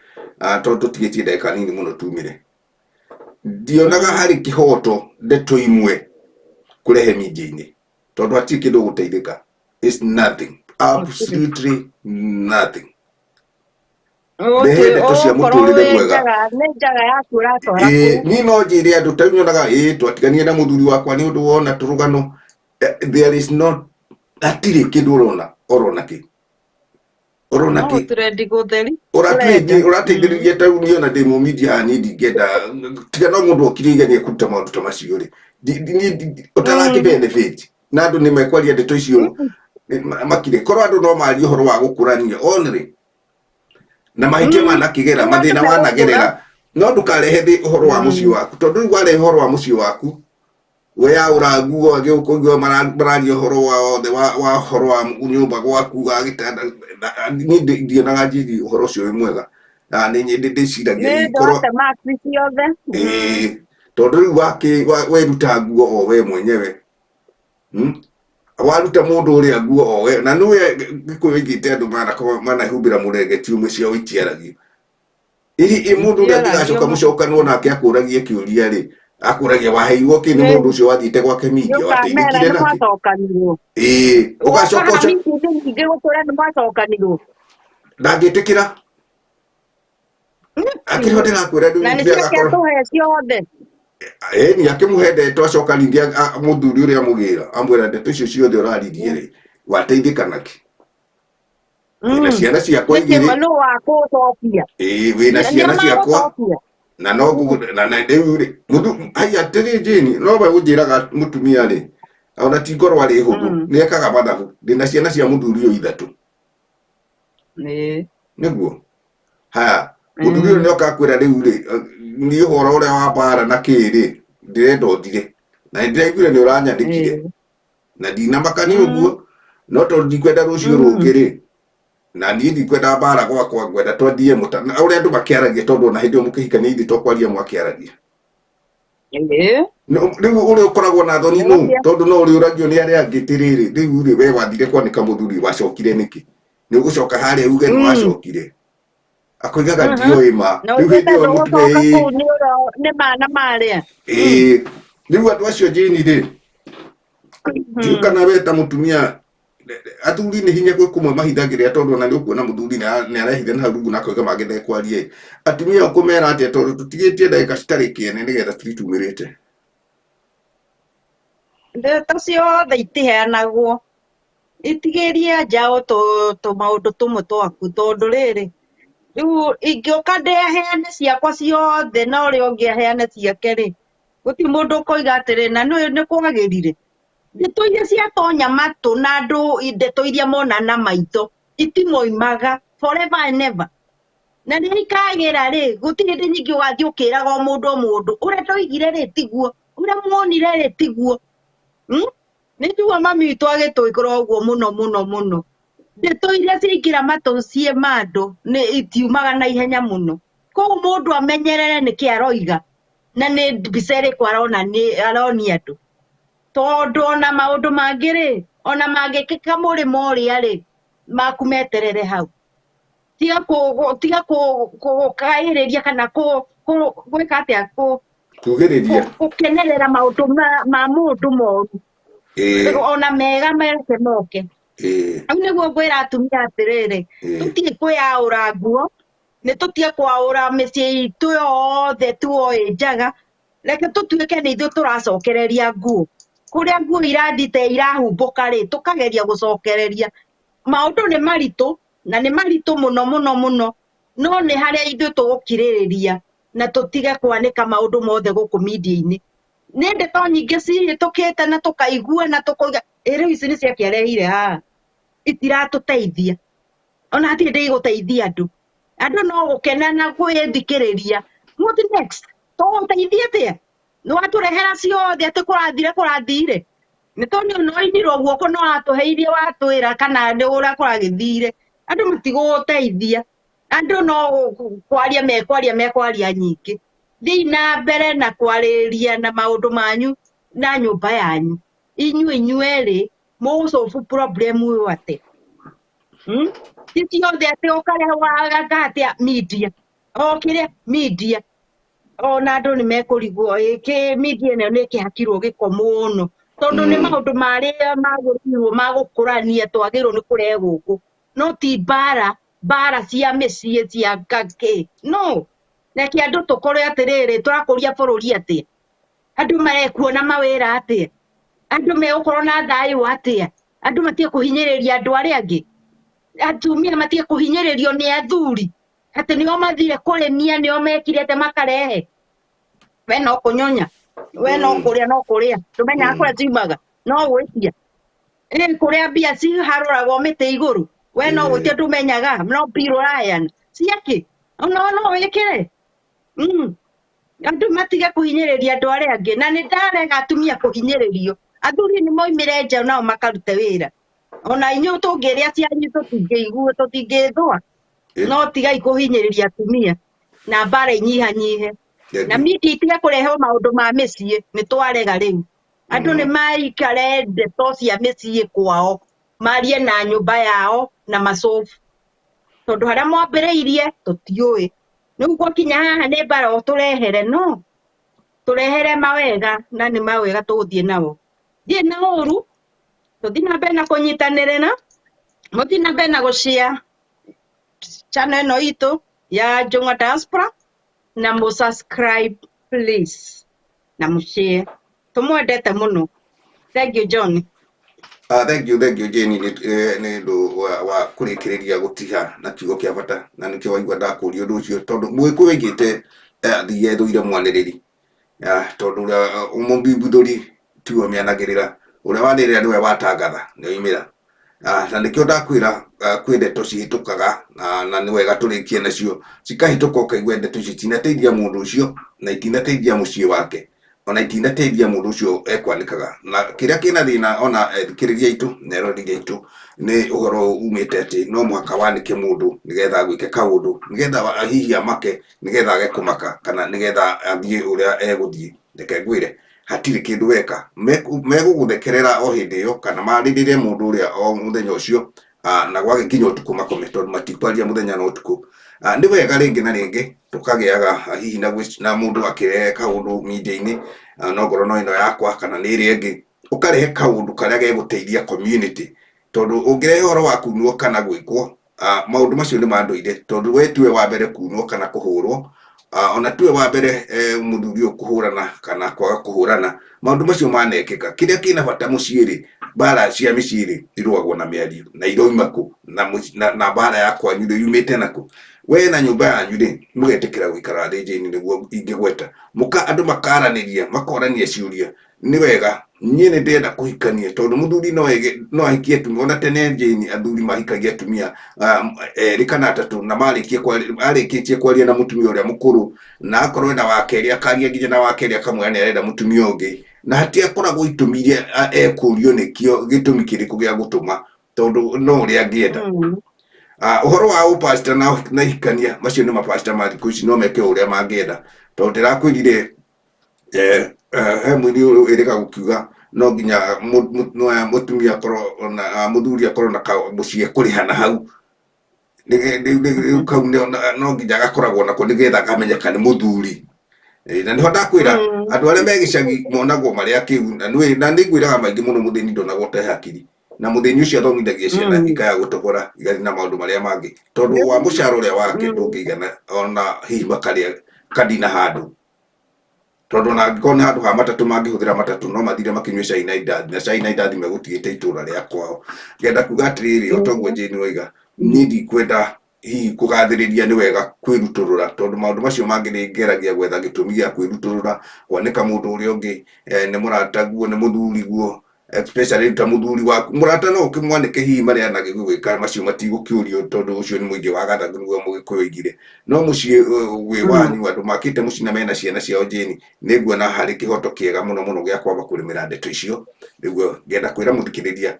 tondũ tũtigĩtie ndagĩka nini mũno tumĩre. Ndionaga harĩ kĩhoto ndeto imwe kũrehe media-inĩ, tondũ hatirĩ kĩndũ ũgũteithĩka. It's nothing, absolutely nothing. Rehe ndeto cia Ũgũkorwo mũtũrĩre wĩ mwega. njaga, nĩ njaga yaku ũratwara Ĩĩ, kũu. niĩ no njĩre andũ ta rĩu nyonaga ĩĩ twatiganire na mũthuri wakwa nĩ ũndũ wona tũrũgano. There is not, hatirĩ kĩndũ ũrona orona kĩ. Ũrona No kĩ gũtrendi gũtheri tũrenda. Ũrateithĩrĩria ta rĩu niĩ ona ndĩ mũmindia haha niĩ ndingĩenda tiga no mũndũ okire igenie kũruta maũndũ ta macio rĩ, niĩ ũtarakĩ benefit na andũ nĩ mekwaria ndeto icio makire korwo andũ no marie ũhoro wa gũkũrania only na mahĩtia manakĩgera Nĩ andũ mathĩna megũkũra. wanagerera, no ndũkarehe thĩ ũhoro wa mũciĩ waku, tondũ rĩu warehe ũhoro wa mũciĩ waku we yaũra nguo agĩũka mararia ũhoro wa othe wa ũhoro wa nyũmba gwaku wa gĩtanda. Niĩ ndionaga njiri ũhoro ũcio wĩ mwega, na nĩ ndĩciragia Nĩ korwo ndote maksi ciothe. Ĩĩ, tondũ rĩu weruta nguo o we mwenyewe, Waruta mũndũ ũrĩa nguo o we na nĩwe Gĩkũyũ oigĩte andũ manakorwo manahumbĩra mũrengeti ũmwe ciao itiaragio. Ĩ mũndũ ũrĩa Itiaragio angĩgacoka ma. Mũcokanwo nake akũragie kĩũria rĩ, akũragia waheirwo kĩ nĩ Nĩ mũndũ ũcio wathiĩte gwake nĩ media ũkamera wateithĩkire nĩ nakĩ? mwacokanirwo. Ĩĩ, Woka ũgacoka haha ũco meeting nyingĩ gũkwĩra nĩ mwacokanirwo. Ndangĩtĩkĩra akĩrĩho ndĩrakwĩra rĩu Na nĩ ningĩ ciake agakorwo atũhe ciothe. Ĩni akĩmũhe ndeto, acoka ningĩ mũthuri ũrĩa amũgĩra amwĩra ndeto icio ciothe ũraririe rĩ, wateithĩka nakĩ wĩna ciana ciakwa Nĩkĩ igĩrĩ? nũ wakũcokia? Ĩĩ, wĩna Nĩ ciana ciakwa magũcokia. Na no na na rĩu rĩ mũthu haiya atĩrĩ Jane, no we ũnjĩraga mũtumia rĩ, ona ti ngoro arĩ hũthũ, nĩ ekaga mathabu, ndĩna ciana cia mũthuri ũyũ ithatũ. Nĩ. Nĩguo haya mũthuri ũyũ nĩoka akwĩra rĩu rĩ, niĩ ũhoro ũrĩa wa mbara na kĩĩ rĩ, ndĩrenda ũthire na nĩndĩraiguire nĩ ũranyandĩkire na ndinamaka nĩ ũguo, no tondũ ndikwenda rũciũ rũngĩ rĩ, na niĩ ndikwenda mbara gwakwa, ngwenda twendie mũta na ũrĩa andũ makĩaragia, tondũ ona hĩndĩ ĩyo mũkĩhikania ithuĩ to kwaria mwakĩaragia. Rĩu ũrĩa ũkoragwo na thoni nũ, tondũ no ũrĩ ũragio nĩ arĩa angĩ tĩrĩrĩ, rĩu rĩ, we wathire kwanĩka mũthuri wacokire nĩkĩ? Nĩ ũgũcoka harĩa uge nĩ wacokire, akoigaga ndioĩ ma. Na Rĩu uge hĩndĩ ĩyo mũtumia ndũgũcoka ĩĩ kũu nĩ nĩ ma na marĩa. Ĩĩ, rĩu andũ acio Jane rĩ, ndiũ kana we ta mũtumia, athuri nĩ hinya gwĩ kũmwe mahithagĩrĩra, tondũ ona nĩ ũkuona mũthuri nĩ arehitha na hau rungu na akoiga mangĩ ndekwaria. Atumia ũkũmera atĩa, tondũ tũtigĩtie ndagĩka citarĩ kĩene nĩgetha tũthiĩ tumĩrĩte? Ndeto ciothe itiheanagwo. Itigĩrie njaũ tũmaũndũ tũmwe twaku, tondũ rĩrĩ, rĩu ingĩũka ndĩheane ciakwa ciothe na ũrĩa ũngĩ aheane ciake rĩ, gũtirĩ mũndũ ũkoiga atĩrĩ na nĩ kwagĩrire. Ndeto iria ciatonya matũ na andũ, ndeto iria mona na maitho itimoimaga forever and ever. Na rĩrĩa ikagĩra rĩ, gũtirĩ hĩndĩ nyingĩ ũgathiĩ ũkĩraga o mũndũ o mũndũ ũrĩa ndoigire rĩ tiguo, ũrĩa muonire rĩ tiguo. Nĩ njugua mami witũ agĩtwĩkĩra ũguo mũno mũno mũno. Ndeto iria ciaingĩra matũ ciĩ ma andũ nĩ itiumaga na ihenya mũno. Koguo mũndũ amenyerere nĩkĩ aroiga na nĩ mbica ĩrĩkũ arona nĩ aronia andũ. Tondũ ona maũndũ mangĩ rĩ, ona mangĩkĩka mũrĩmo ũrĩa rĩ, maku meterere hau. Tiga tiga gũkaĩrĩria kana gwĩka atĩa, Kugĩrĩria gũkenerera maũndũ ma mũndũ moru. Ona mega mereke moke. Rĩu nĩguo ngwĩra atumia atĩrĩrĩ, tũtige kwĩyaũra nguo, nĩ tũtige kwaũra mĩciĩ itũ yothe tuoĩ njaga, reke tũtuĩke nĩ ithuĩ tũracokereria nguo. Kũrĩa nguo irathiĩ irahumbũka rĩ, tũkageria gũcokereria. Maũndũ nĩ maritũ, na nĩ maritũ mũno mũno mũno, no nĩ harĩa ithuĩ tũgũkirĩrĩria na tũtige kwanĩka maũndũ mothe gũkũ media-inĩ. Nĩ ndeto nyingĩ cihĩtũkĩte na tũkaigua na tũkoiga, ĩ rĩu ici nĩ ciakĩarehire haha, itiratũteithia. Ona hatirĩ hĩndĩ igũteithia andũ. Andũ no gũkena na kwĩthikĩrĩria. What next? Tũgũteithia atĩa? Nĩ watũrehera ciothe atĩ kũrathire kũrathire. Nĩ tondũ no inirwo guoko no watũheirie watwĩra kana nĩ ũrĩa kũragĩthire. Andũ matigũgũteithia. Andũ no kwaria mekwaria mekwaria nyingĩ. Thiĩi na mbere na kwarĩrĩria na maũndũ manyu na nyũmba yanyu. Inyuĩ inyuerĩ mũgũsolve problem ũyũ atĩa? Ti ciothe atĩ ũkarehe waganga atĩa media. O kĩrĩa media. Ona andũ nĩ mekũrigwo ĩ kĩ media ĩno nĩ ĩkĩhakirwo gĩko mũno. Tondũ nĩ maũndũ marĩa magĩrĩirwo ma gũkũrania twagĩrĩirwo nĩ kũrehe gũkũ. No ti mbara, mbara cia mĩciĩ cia ngakĩ. No. Reke andũ tũkorwo atĩrĩrĩ, tũrakũria bũrũri atĩa? Andũ marekuona mawĩra atĩa? Andũ megũkorwo na thayũ atĩa? Andũ matige kũhinyĩrĩria andũ arĩa angĩ. Atumia matige kũhinyĩrĩrio nĩ athuri atĩ nĩo mathire kũrĩmia, nĩo mekire atĩ makarehe. We no kũnyonya, we no kũrĩa, no kũrĩa ndũmenyaga kũrĩa ciumaga, no gwĩtia. Ĩ kũrĩa mbia ciharũragwo mĩtĩ igũrũ, we no gwĩtia, ndũmenyaga no mbirũ ũraheana ciakĩ, no no wĩkĩre. Andũ matige kũhinyĩrĩria andũ arĩa angĩ, na nĩ ndarega atumia kũhinyĩrĩrio. Athuri nĩ moimĩre nja nao makarute wĩra, ona inyuĩ tũngĩrĩa cianyu tũtingĩigua, tũtingĩthũa, no tigai kũhinyĩrĩria atumia na mbara inyihanyihe na media itige kũrehwo maũndũ ma mĩciĩ. Nĩ twarega rĩu andũ nĩ maikare ndeto cia mĩciĩ kwao, marie na nyũmba yao na macobu, tondũ harĩa mwambĩrĩirie tũtiũĩ. Rĩu gwakinya haha nĩ mbara ũtũrehere, no tũrehere mawega, na nĩ mawega tũgũthiĩ nao. Thiĩ na ũru, tũthiĩ na mbere na kũnyitanĩrĩra, mũthiĩ na mbere na gũshare channel ĩno itũ ya Njũng'wa Diaspora, na mũ subscribe please, na mũ share. Tũmwendete mũno. Thank you, John. Thank you, thank you, Jane, nĩ ũndũ wa kũrĩkĩrĩria gũtiha na kiugo kĩa bata, na nĩkĩo waigua ndakũria ũndũ ũcio, tondũ mũgĩkũyũ aigĩte athiĩ ethũire mwanĩrĩri. Tondũ ũrĩa mũmbimbithũri tiwe ũmĩanagĩrĩra, ũrĩa wanĩrĩra nĩwe watangatha nĩ oimĩra. Na nĩkĩo ndakwĩra, kwĩ ndeto cihĩtũkaga na nĩ wega tũrĩkie nacio, cikahĩtũka ũkaigua ndeto icio itinateithia mũndũ ũcio na itinateithia mũciĩ wake, ona itinateithia mũndũ ũcio ekwanĩkaga. Na kĩrĩa kĩna thĩna ona thikĩrĩria aitũ na eroreri aitũ nĩ ũhoro umĩte atĩ no mũhaka wanĩke mũndũ nĩgetha agwĩke kaũndũ, nĩgetha hihi amake, nĩgetha age kũmaka, kana nĩgetha athiĩ ũrĩa egũthiĩ. Reke ngwĩre, hatirĩ kĩndũ weka, megũgũthekerera o hĩndĩ ĩyo kana marĩrĩre mũndũ ũrĩa o mũthenya ũcio, na gwagĩkinya ũtukũ makome, tondũ matikwaria mũthenya na ũtukũ. Nĩ wega rĩngĩ na rĩngĩ tũkagĩaga hihi na mũndũ akĩrehe kaũndũ media-inĩ, no ngorwo no ĩno yakwa kana nĩ ĩrĩa ĩngĩ, ũkarehe kaũndũ karĩa gegũteithia community, tondũ ũngĩrehe ũhoro wa kunwo kana gwĩkwo, maũndũ macio nĩ ma ndũire, tondũ we tiwe wa mbere kunwo kana kũhũrwo, ona tiwe wa mbere mũthuri ũyũ kũhũrana kana kwaga kũhũrana. Maũndũ macio manekĩka. Kĩrĩa kĩna bata mũciĩ rĩ, mbara cia mĩciĩ rĩ, irũagwo na mĩario, na iroima kũ, na mbara ya kwanyu rĩ, yumĩte nakũ? We na nyũmba yanyu rĩ, mũgetĩkĩra gũikara thĩ, Jane, nĩguo ingĩgweta mũka andũ makaranĩria, makorania ciũria. Nĩ wega, niĩ nĩ ndĩrenda kũhikania, tondũ mũthuri no ege, no ahikie atumia. Ona tene, Jane, athuri mahikagia atumia erĩ kana atatũ, na marĩkie arĩkĩtie kwaria na mũtumia ũrĩa mũkũrũ, na akorwo ena wa kerĩ, akaria nginya na wa kerĩ, akamwĩra nĩ arenda mũtumia ũngĩ, na hatiakoragwo itũmi iria ekũrio nĩkĩo gĩtũmi kĩrĩkũ gĩa gũtũma, tondũ no ũrĩa angĩenda. Ũhoro wa ũpasta na ihikania, macio nĩ mapasta ma thikũ ici, no meke ũrĩa mangĩenda, tondũ ndĩrakwĩrire he mũini ĩrĩga gũkiuga no nginya mũtumia akorwo na mũthuri akorwo na mũciĩ kũrĩha na hau. Rĩu kau no nginya gakoragwo nako nĩgetha akamenyeka nĩ mũthuri. Na nĩho ndakwĩra andũ arĩa me gĩcagi monagwo marĩ akĩgu, na nĩ ngwĩraga maingĩ mũno, mũthĩni ndonagwo ta hakiri, na mũthĩni ũcio athomithagia ciana ikaya gũtogora, igathiĩ na maũndũ marĩa mangĩ, tondũ wa mũcara ũrĩa wake ndũngĩigana ona hihi makarĩa kadina handũ, tondũ ona angĩkorwo nĩ handũ ha matatũ mangĩhũthĩra matatũ, no mathire makĩnyue cai na indathi, na cai na indathi megũtigĩte itũra rĩa kwao. Ngenda kuga atĩrĩrĩ, o toguo Jane waiga, niĩ ndikwenda hihi kũgathĩrĩria, nĩ wega kwĩrutũrũra, tondũ maũndũ macio mangĩ nĩ ngeragia gwetha gĩtũmi gĩa kwĩrutũrũra, kwanĩka mũndũ ũrĩa ũngĩ, nĩ mũrataguo, nĩ mũthuriguo, especially ta mũthuri waku. Mũrata no ũkĩmwanĩke hihi marĩa anagĩgwĩka, macio matigũkĩũrio, tondũ ũcio nĩ mũingĩ wa gathatũ, nĩguo mũgĩkũyũ oigire. No mũciĩ wĩ wanyu, andũ makĩte mũciĩ na mena ciana ciao, Jane, nĩ nguona harĩ kĩhoto kĩega mũno mũno gĩa kwamba kũrĩmĩra ndeto icio. Nĩguo ngenda kwĩra mũthikĩrĩria,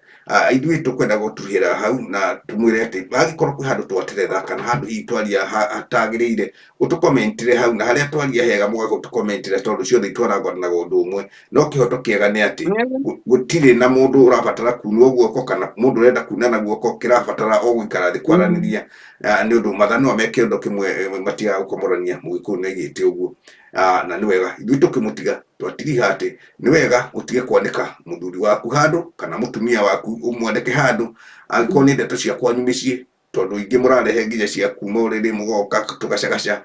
ithuĩ tũkwenda gũtuhĩra hau na tũmwĩre atĩ angĩkorwo kwĩ handũ twateretha kana handũ hihi twaria hatagĩrĩire, ũtũkomentire hau, na harĩa twaria hega mũgagũtũkomentire, tondũ ciothe itwaraganaga ũndũ ũmwe. No kĩhoto kĩega nĩ atĩ gũtirĩ na mũndũ ũrabatara kunwo guoko kana mũndũ ũrenda kunana guoko, kĩrabatara o gũikara thĩ kwaranĩria. Nĩ ũndũ mathanwa me kĩondo kĩmwe, matigaga gũkomorania, mũgĩkũyũ nĩ aigĩte ũguo. Na nĩ wega ithuĩ tũkĩmũtiga twatiriha atĩ nĩ wega ũtige kwanĩka mũthuri waku handũ kana mũtumia waku ũmwandĩke handũ, angĩkorwo nĩ ndeto cia kwanyu mĩciĩ, tondũ ingĩ mũrarehe nginya cia kuma ũrĩrĩ mũgoka tũgacagaca.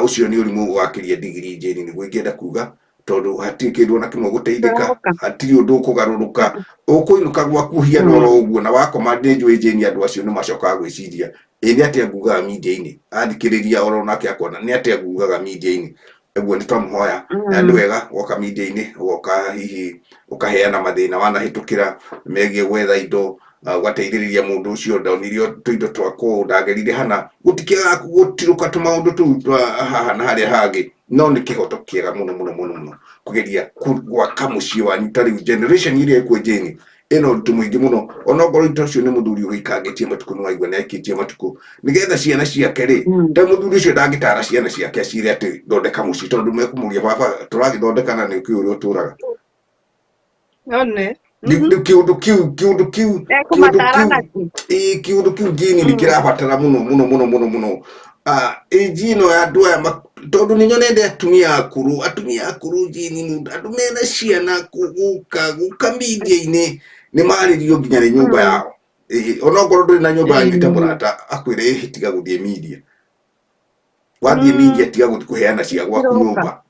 Ũcio nĩ ũrimũ wakĩria ndigiri, Jane, nĩguo ingĩenda kuga. Tondũ hatirĩ kĩndũ ona kĩmwe gũteithĩka. Ndĩrahoka. Hatirĩ ũndũ ũkũgarũrũka, ũkũinũka gwaku hiana oro ũguo na wakoma. Nĩ njũĩ, Jane, andũ acio nĩ macokaga gwĩciria, ĩ nĩ atĩa ngugaga media-inĩ? Athikĩrĩria oro nake akona nĩ atĩa ngugaga media-inĩ. Ũguo nĩ twamũhoya na nĩ wega woka media-inĩ, ũgoka hihi ũkaheana mathĩna wanahĩtũkĩra megiĩ gwetha indo, ũgateithĩrĩria mũndũ ũcio, ndonirio tũindo twakwo, ndagerire hana, gũtikĩaga gũtirũka tũmaũndũ tũu twa haha na harĩa hangĩ. No nĩ kĩhoto kĩega mũno mũno mũno mũno kũgeria gwaka mũciĩ wanyu. Ta rĩu generation ĩrĩa ĩkuo, Jane, ĩna ũritũ mũingĩ mũno, onokorwo ta ũcio nĩ mũthuri ũgĩikangĩtie matukũ, nĩ waigua nĩ aikĩtie matukũ nĩgetha ciana ciake rĩ, ta mũthuri ũcio ndangĩtara ciana ciake acire atĩ thondeka mũciĩ, tondũ mekũmũria, "Baba, tũragĩthondeka na nĩ ũkĩũĩ ũrĩa ũtũraga?" One. Rĩu kĩũndũ kĩu kĩũndũ kĩu kĩũndũ Ekũmatara kĩu naki. Ĩĩ, kĩũndũ kĩu, Jane, nĩ kĩrabatara mũno mũno mũno mũno mũno. Ĩnji ĩno ya andũ aya tondũ nĩ nyonete atumia akũrũ, atumia akũrũ, Jane, mũndũ andũ mena ciana gũka gũka media-inĩ nĩ marĩrio nginya nĩ nyũmba yao. Ĩĩ, onokorwo ndũrĩ na nyũmba yanyu ta mũrata akwĩre, "Ĩhĩ, tiga gũthiĩ media. Wathiĩ media, tiga gũthiĩ kũheana cia gwaku Iroka. nyũmba,"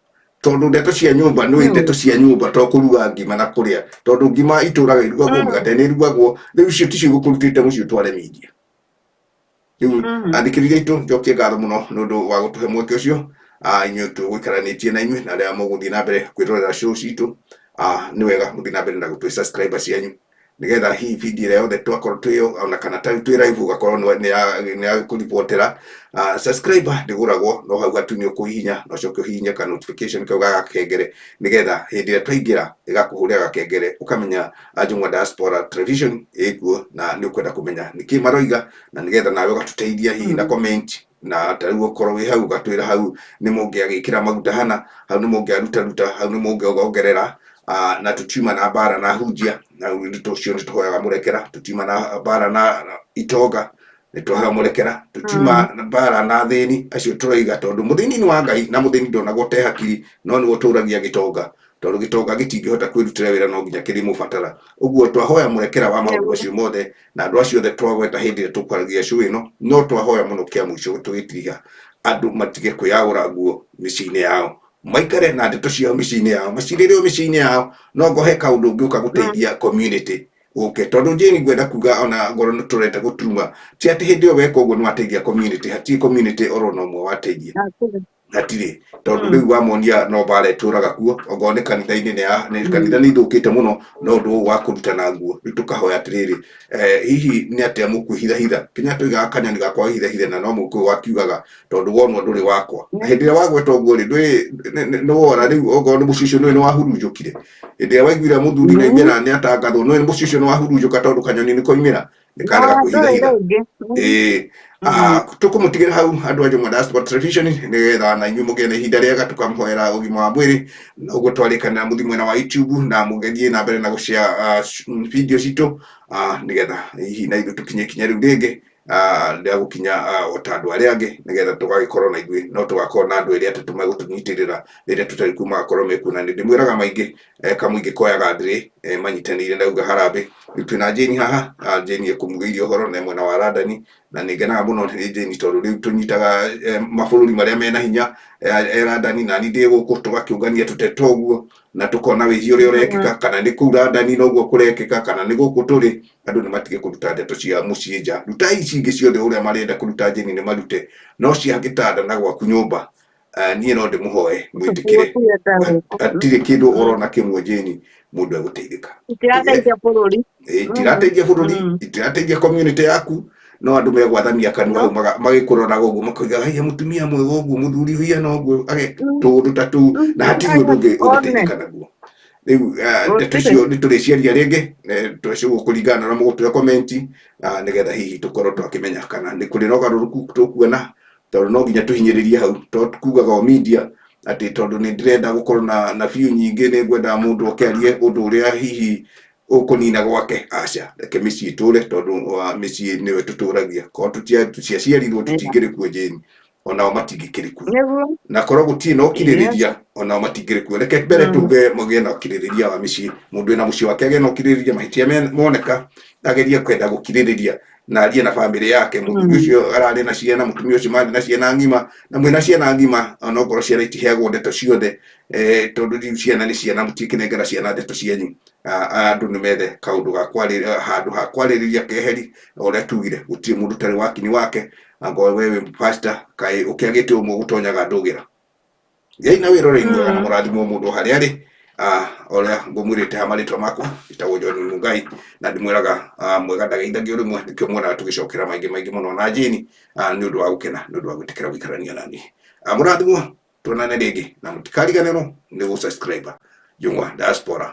tondũ ndeto cia nyũmba nĩ ndeto cia nyũmba, to kũruga ngima na kũrĩa, tondũ ngima itũraga irugagwo, mĩgate nĩ ĩrugagwo. Rĩu icio ticio igũkũrutĩte mũciĩ ũtware media rĩu. Athikĩrĩria aitũ, njokie ngatho mũno nĩ ũndũ wa gũtũhe mweke ũcio. Inyuĩ tũgũikaranĩtie na inyuĩ na arĩa mũgũthiĩ na mbere kwĩrorera show citũ, nĩ wega mũthiĩ na mbere na gũtũhe subscriber cianyu, nĩgetha hihi video ĩrĩa yothe twakorwo twĩyo ona kana ta rĩu twĩ live, ũgakorwo nĩ ya kũribotera. Subscriber ndĩgũragwo, no hau gatune ũkũhihinya na ũcoke ũhihinye ka notification kau ga gakengere, nĩgetha hĩndĩ ĩrĩa twaingĩra ĩgakũhũrĩra gakengere, ũkamenya Njũng'wa Diaspora Television ĩkuo na nĩ ũkwenda kũmenya nĩkĩ maroiga, na nĩgetha nawe ũgatũteithia hihi na comment, na ta rĩu ũkorwo wĩ hau ũgatwĩra hau nĩ mũngĩagĩkĩra maguta hana, hau nĩ mũngĩarutaruta, hau nĩ mũngĩongerera. Na tũtiuma na mbara na hunjia na nĩ ũcio nĩ tũhoyaga mũrekera. Tũtiuma na mbara na itonga, nĩ tũhoyaga mũrekera. Tũtiuma na mbara na athĩni acio tũroiga, tondũ mũthĩni nĩ wa Ngai na mũthĩni ndonagwo te hakiri, no nĩwe ũtũragia gĩtonga, tondũ gĩtonga gĩtingĩhota kwĩrutĩra wĩra, no nginya kĩrĩmũbatara. Ũguo twahoya mũrekera wa maũndũ macio mothe na andũ acio othe twagweta hĩndĩ ĩrĩa tũkwaragia show ĩno. No twahoya mũno kĩa mũico tũgĩtiriha, andũ matige kwĩyagũra nguo mĩciĩ-inĩ yao, maikare na ndeto ciao mĩciĩ-inĩ yao, macirĩrĩo mĩciĩ-inĩ yao. No ngohe kaũndũ ũngĩũka gũteithia community ũke, tondũ Jane, ngwenda kuga ona ngorwo nĩ tũrenda gũturuma, ti atĩ hĩndĩ ĩyo weka ũguo nĩ wateithia community. Hatirĩ community oro na ũmwe wateithia. Hatirĩ. Hatirĩ, tondũ rĩu wamonia no mbara ĩtũraga kuo. Okorwo nĩ kanitha-inĩ, nĩ kanitha nĩ ithũkĩte mũno no ũndũ ũyũ wa kũrutana nguo. Rĩu tũkahoya atĩrĩrĩ, hihi nĩ atĩa mũkwĩhithahitha? Kinya tũigaga kanyoni gakwa hithahithe, na no mũkũyũ wakiugaga, tondũ wonwo ndũrĩ wakwa. Na hĩndĩ ĩrĩa wagweta ũguo rĩ, ndũĩ nĩ wora. Rĩu okorwo nĩ mũciĩ ũcio, nĩũĩ nĩ wahurunjũkire hĩndĩ ĩrĩa waiguire mũthuri nĩaumĩra, nĩ atangathwo, nĩũĩ mũciĩ ũcio nĩ wahurunjũka, tondũ kanyoni nĩ koimĩra, nĩ karega No, ndũrĩ kwĩhithahitha. rĩngĩ. Ĩĩ, tũkũmũtigĩra hau, andũ a Njũng'wa Diaspora Television, nĩgetha na inyuĩ mũgĩe na ihinda rĩega. Tũkamũhoera ũgima wa mwĩrĩ na ũguo twarĩkanĩra, mũthiĩ mwena wa YouTube na mũgĩthiĩ na mbere na gũshare video citũ, nĩgetha hihi na ithuĩ tũkinye ikinya rĩu rĩngĩ rĩa gũkinya o ta andũ arĩa angĩ, nĩgetha tũgagĩkorwo na ithuĩ no tũgakorwo na andũ erĩ atatũ megũtũnyitĩrĩra rĩrĩa tũtarĩ kuo, magakorwo mekuo. Na nĩ ndĩmwĩraga maingĩ, kamũingĩ koyaga thĩrĩ, manyitanĩire na uga harambĩ. Rĩu twĩna Jane haha. Jane ekũmugĩirie ũhoro na mwena wa London, na nĩ ngenaga mũno nĩ Jane, tondũ rĩu tũnyitaga mabũrũri marĩa mena hinya, e London na ni ndĩ gũkũ, tũgakĩũngania tũteta ũguo na tũkona wĩhia ũrĩa ũrekĩka, kana nĩ kũu London noguo kũrekĩka, kana nĩ gũkũ tũrĩ. Andũ nĩ matige kũruta ndeto cia mũciĩ nja. Rutai ici ingĩ ciothe ũrĩa marenda kũruta, Jane, nĩ marute, no cia gĩtanda na gwaku nyũmba, niĩ no ndĩmũhoe mwĩtĩkĩre hatirĩ kĩndũ orona kĩmwe, Jane, mũndũ egũteithĩka. Itirateithia bũrũri. Itirateithia bũrũri, itirateithia community yaku, no andũ megwathamia kanua hau magĩkũroraga ũguo, makoiga, "Haiya, mũtumia mwega ũguo, mũthuri ũhiana ũguo," age tũũndũ ta tũu, na hatirĩ ũndũ ũngĩ ũngĩteithĩka naguo. Rĩu ndeto Gũtirĩ. icio nĩ tũrĩciaria rĩngĩ, tũkũringana na ũrĩa mũgũtũhe comment, nĩgetha hihi tũkorwo twakĩmenya kana nĩ kũrĩ na ũgarũrũku tũkuona, tondũ no nginya tũhinyĩrĩrie hau, to kugaga o media atĩ tondũ nĩ ndĩrenda gũkorwo na view nyingĩ, nĩ ngwenda mũndũ oke arie ũndũ ũrĩa hihi ũkũnina gwake. Aca, reke mĩciĩ ĩtũre, tondũ wa mĩciĩ nĩyo ĩtũtũragia. Korwo tũtiaciarirwo, tũtingĩrĩ kuo, Jane. Onao matingĩkĩrĩ kuo. Nĩguo. Na korwo gũtirĩ na ũkirĩrĩria, onao matingĩrĩ kuo. Reke mbere tuge magĩe na ũkirĩrĩria wa mĩciĩ. Mũndũ wĩna mũciĩ wake agĩe na ũkirĩrĩria, mahĩtia moneka agerie kwenda gũkirĩrĩria na arie na bamĩrĩ yake. Mũthuri ũcio ararĩ na ciana, mũtumia ũcio marĩ na ciana ng'ima, na mwĩna ciana ng'ima, onokorwo ciana itiheagwo ndeto ciothe, tondũ rĩu ciana nĩ ciana, mũtikĩnengera ciana ndeto cianyu. Andũ nĩ methe kaũndũ ga kwarĩrĩria, handũ ha kwarĩrĩria keheri. Ũrĩa tugire, gũtirĩ mũndũ ũtarĩ wakini wake. Angorwo we wĩ pastor, kaĩ ũkĩagĩte ũmwe gũtonyaga ndũgĩra. Gĩai na wĩrorei mwega na mũrathimwo mũndũ harĩa arĩ. Ũrĩa ngũmwĩrĩte ha marĩtwa makwa, njĩtagwo John Mungai, na ndĩmwĩraga mwega ndageithagio rĩmwe, nĩkĩo mwonaga tũgĩcokera maingĩ maingĩ mũno na Jane, nĩ ũndũ wa gũkena, nĩ ũndũ wa gwĩtĩkĩra gũikarania na niĩ. Mũrathimwo, tuonane rĩngĩ, na mũtikariganĩrwo nĩ gũ subscribe Njũng'wa Diaspora.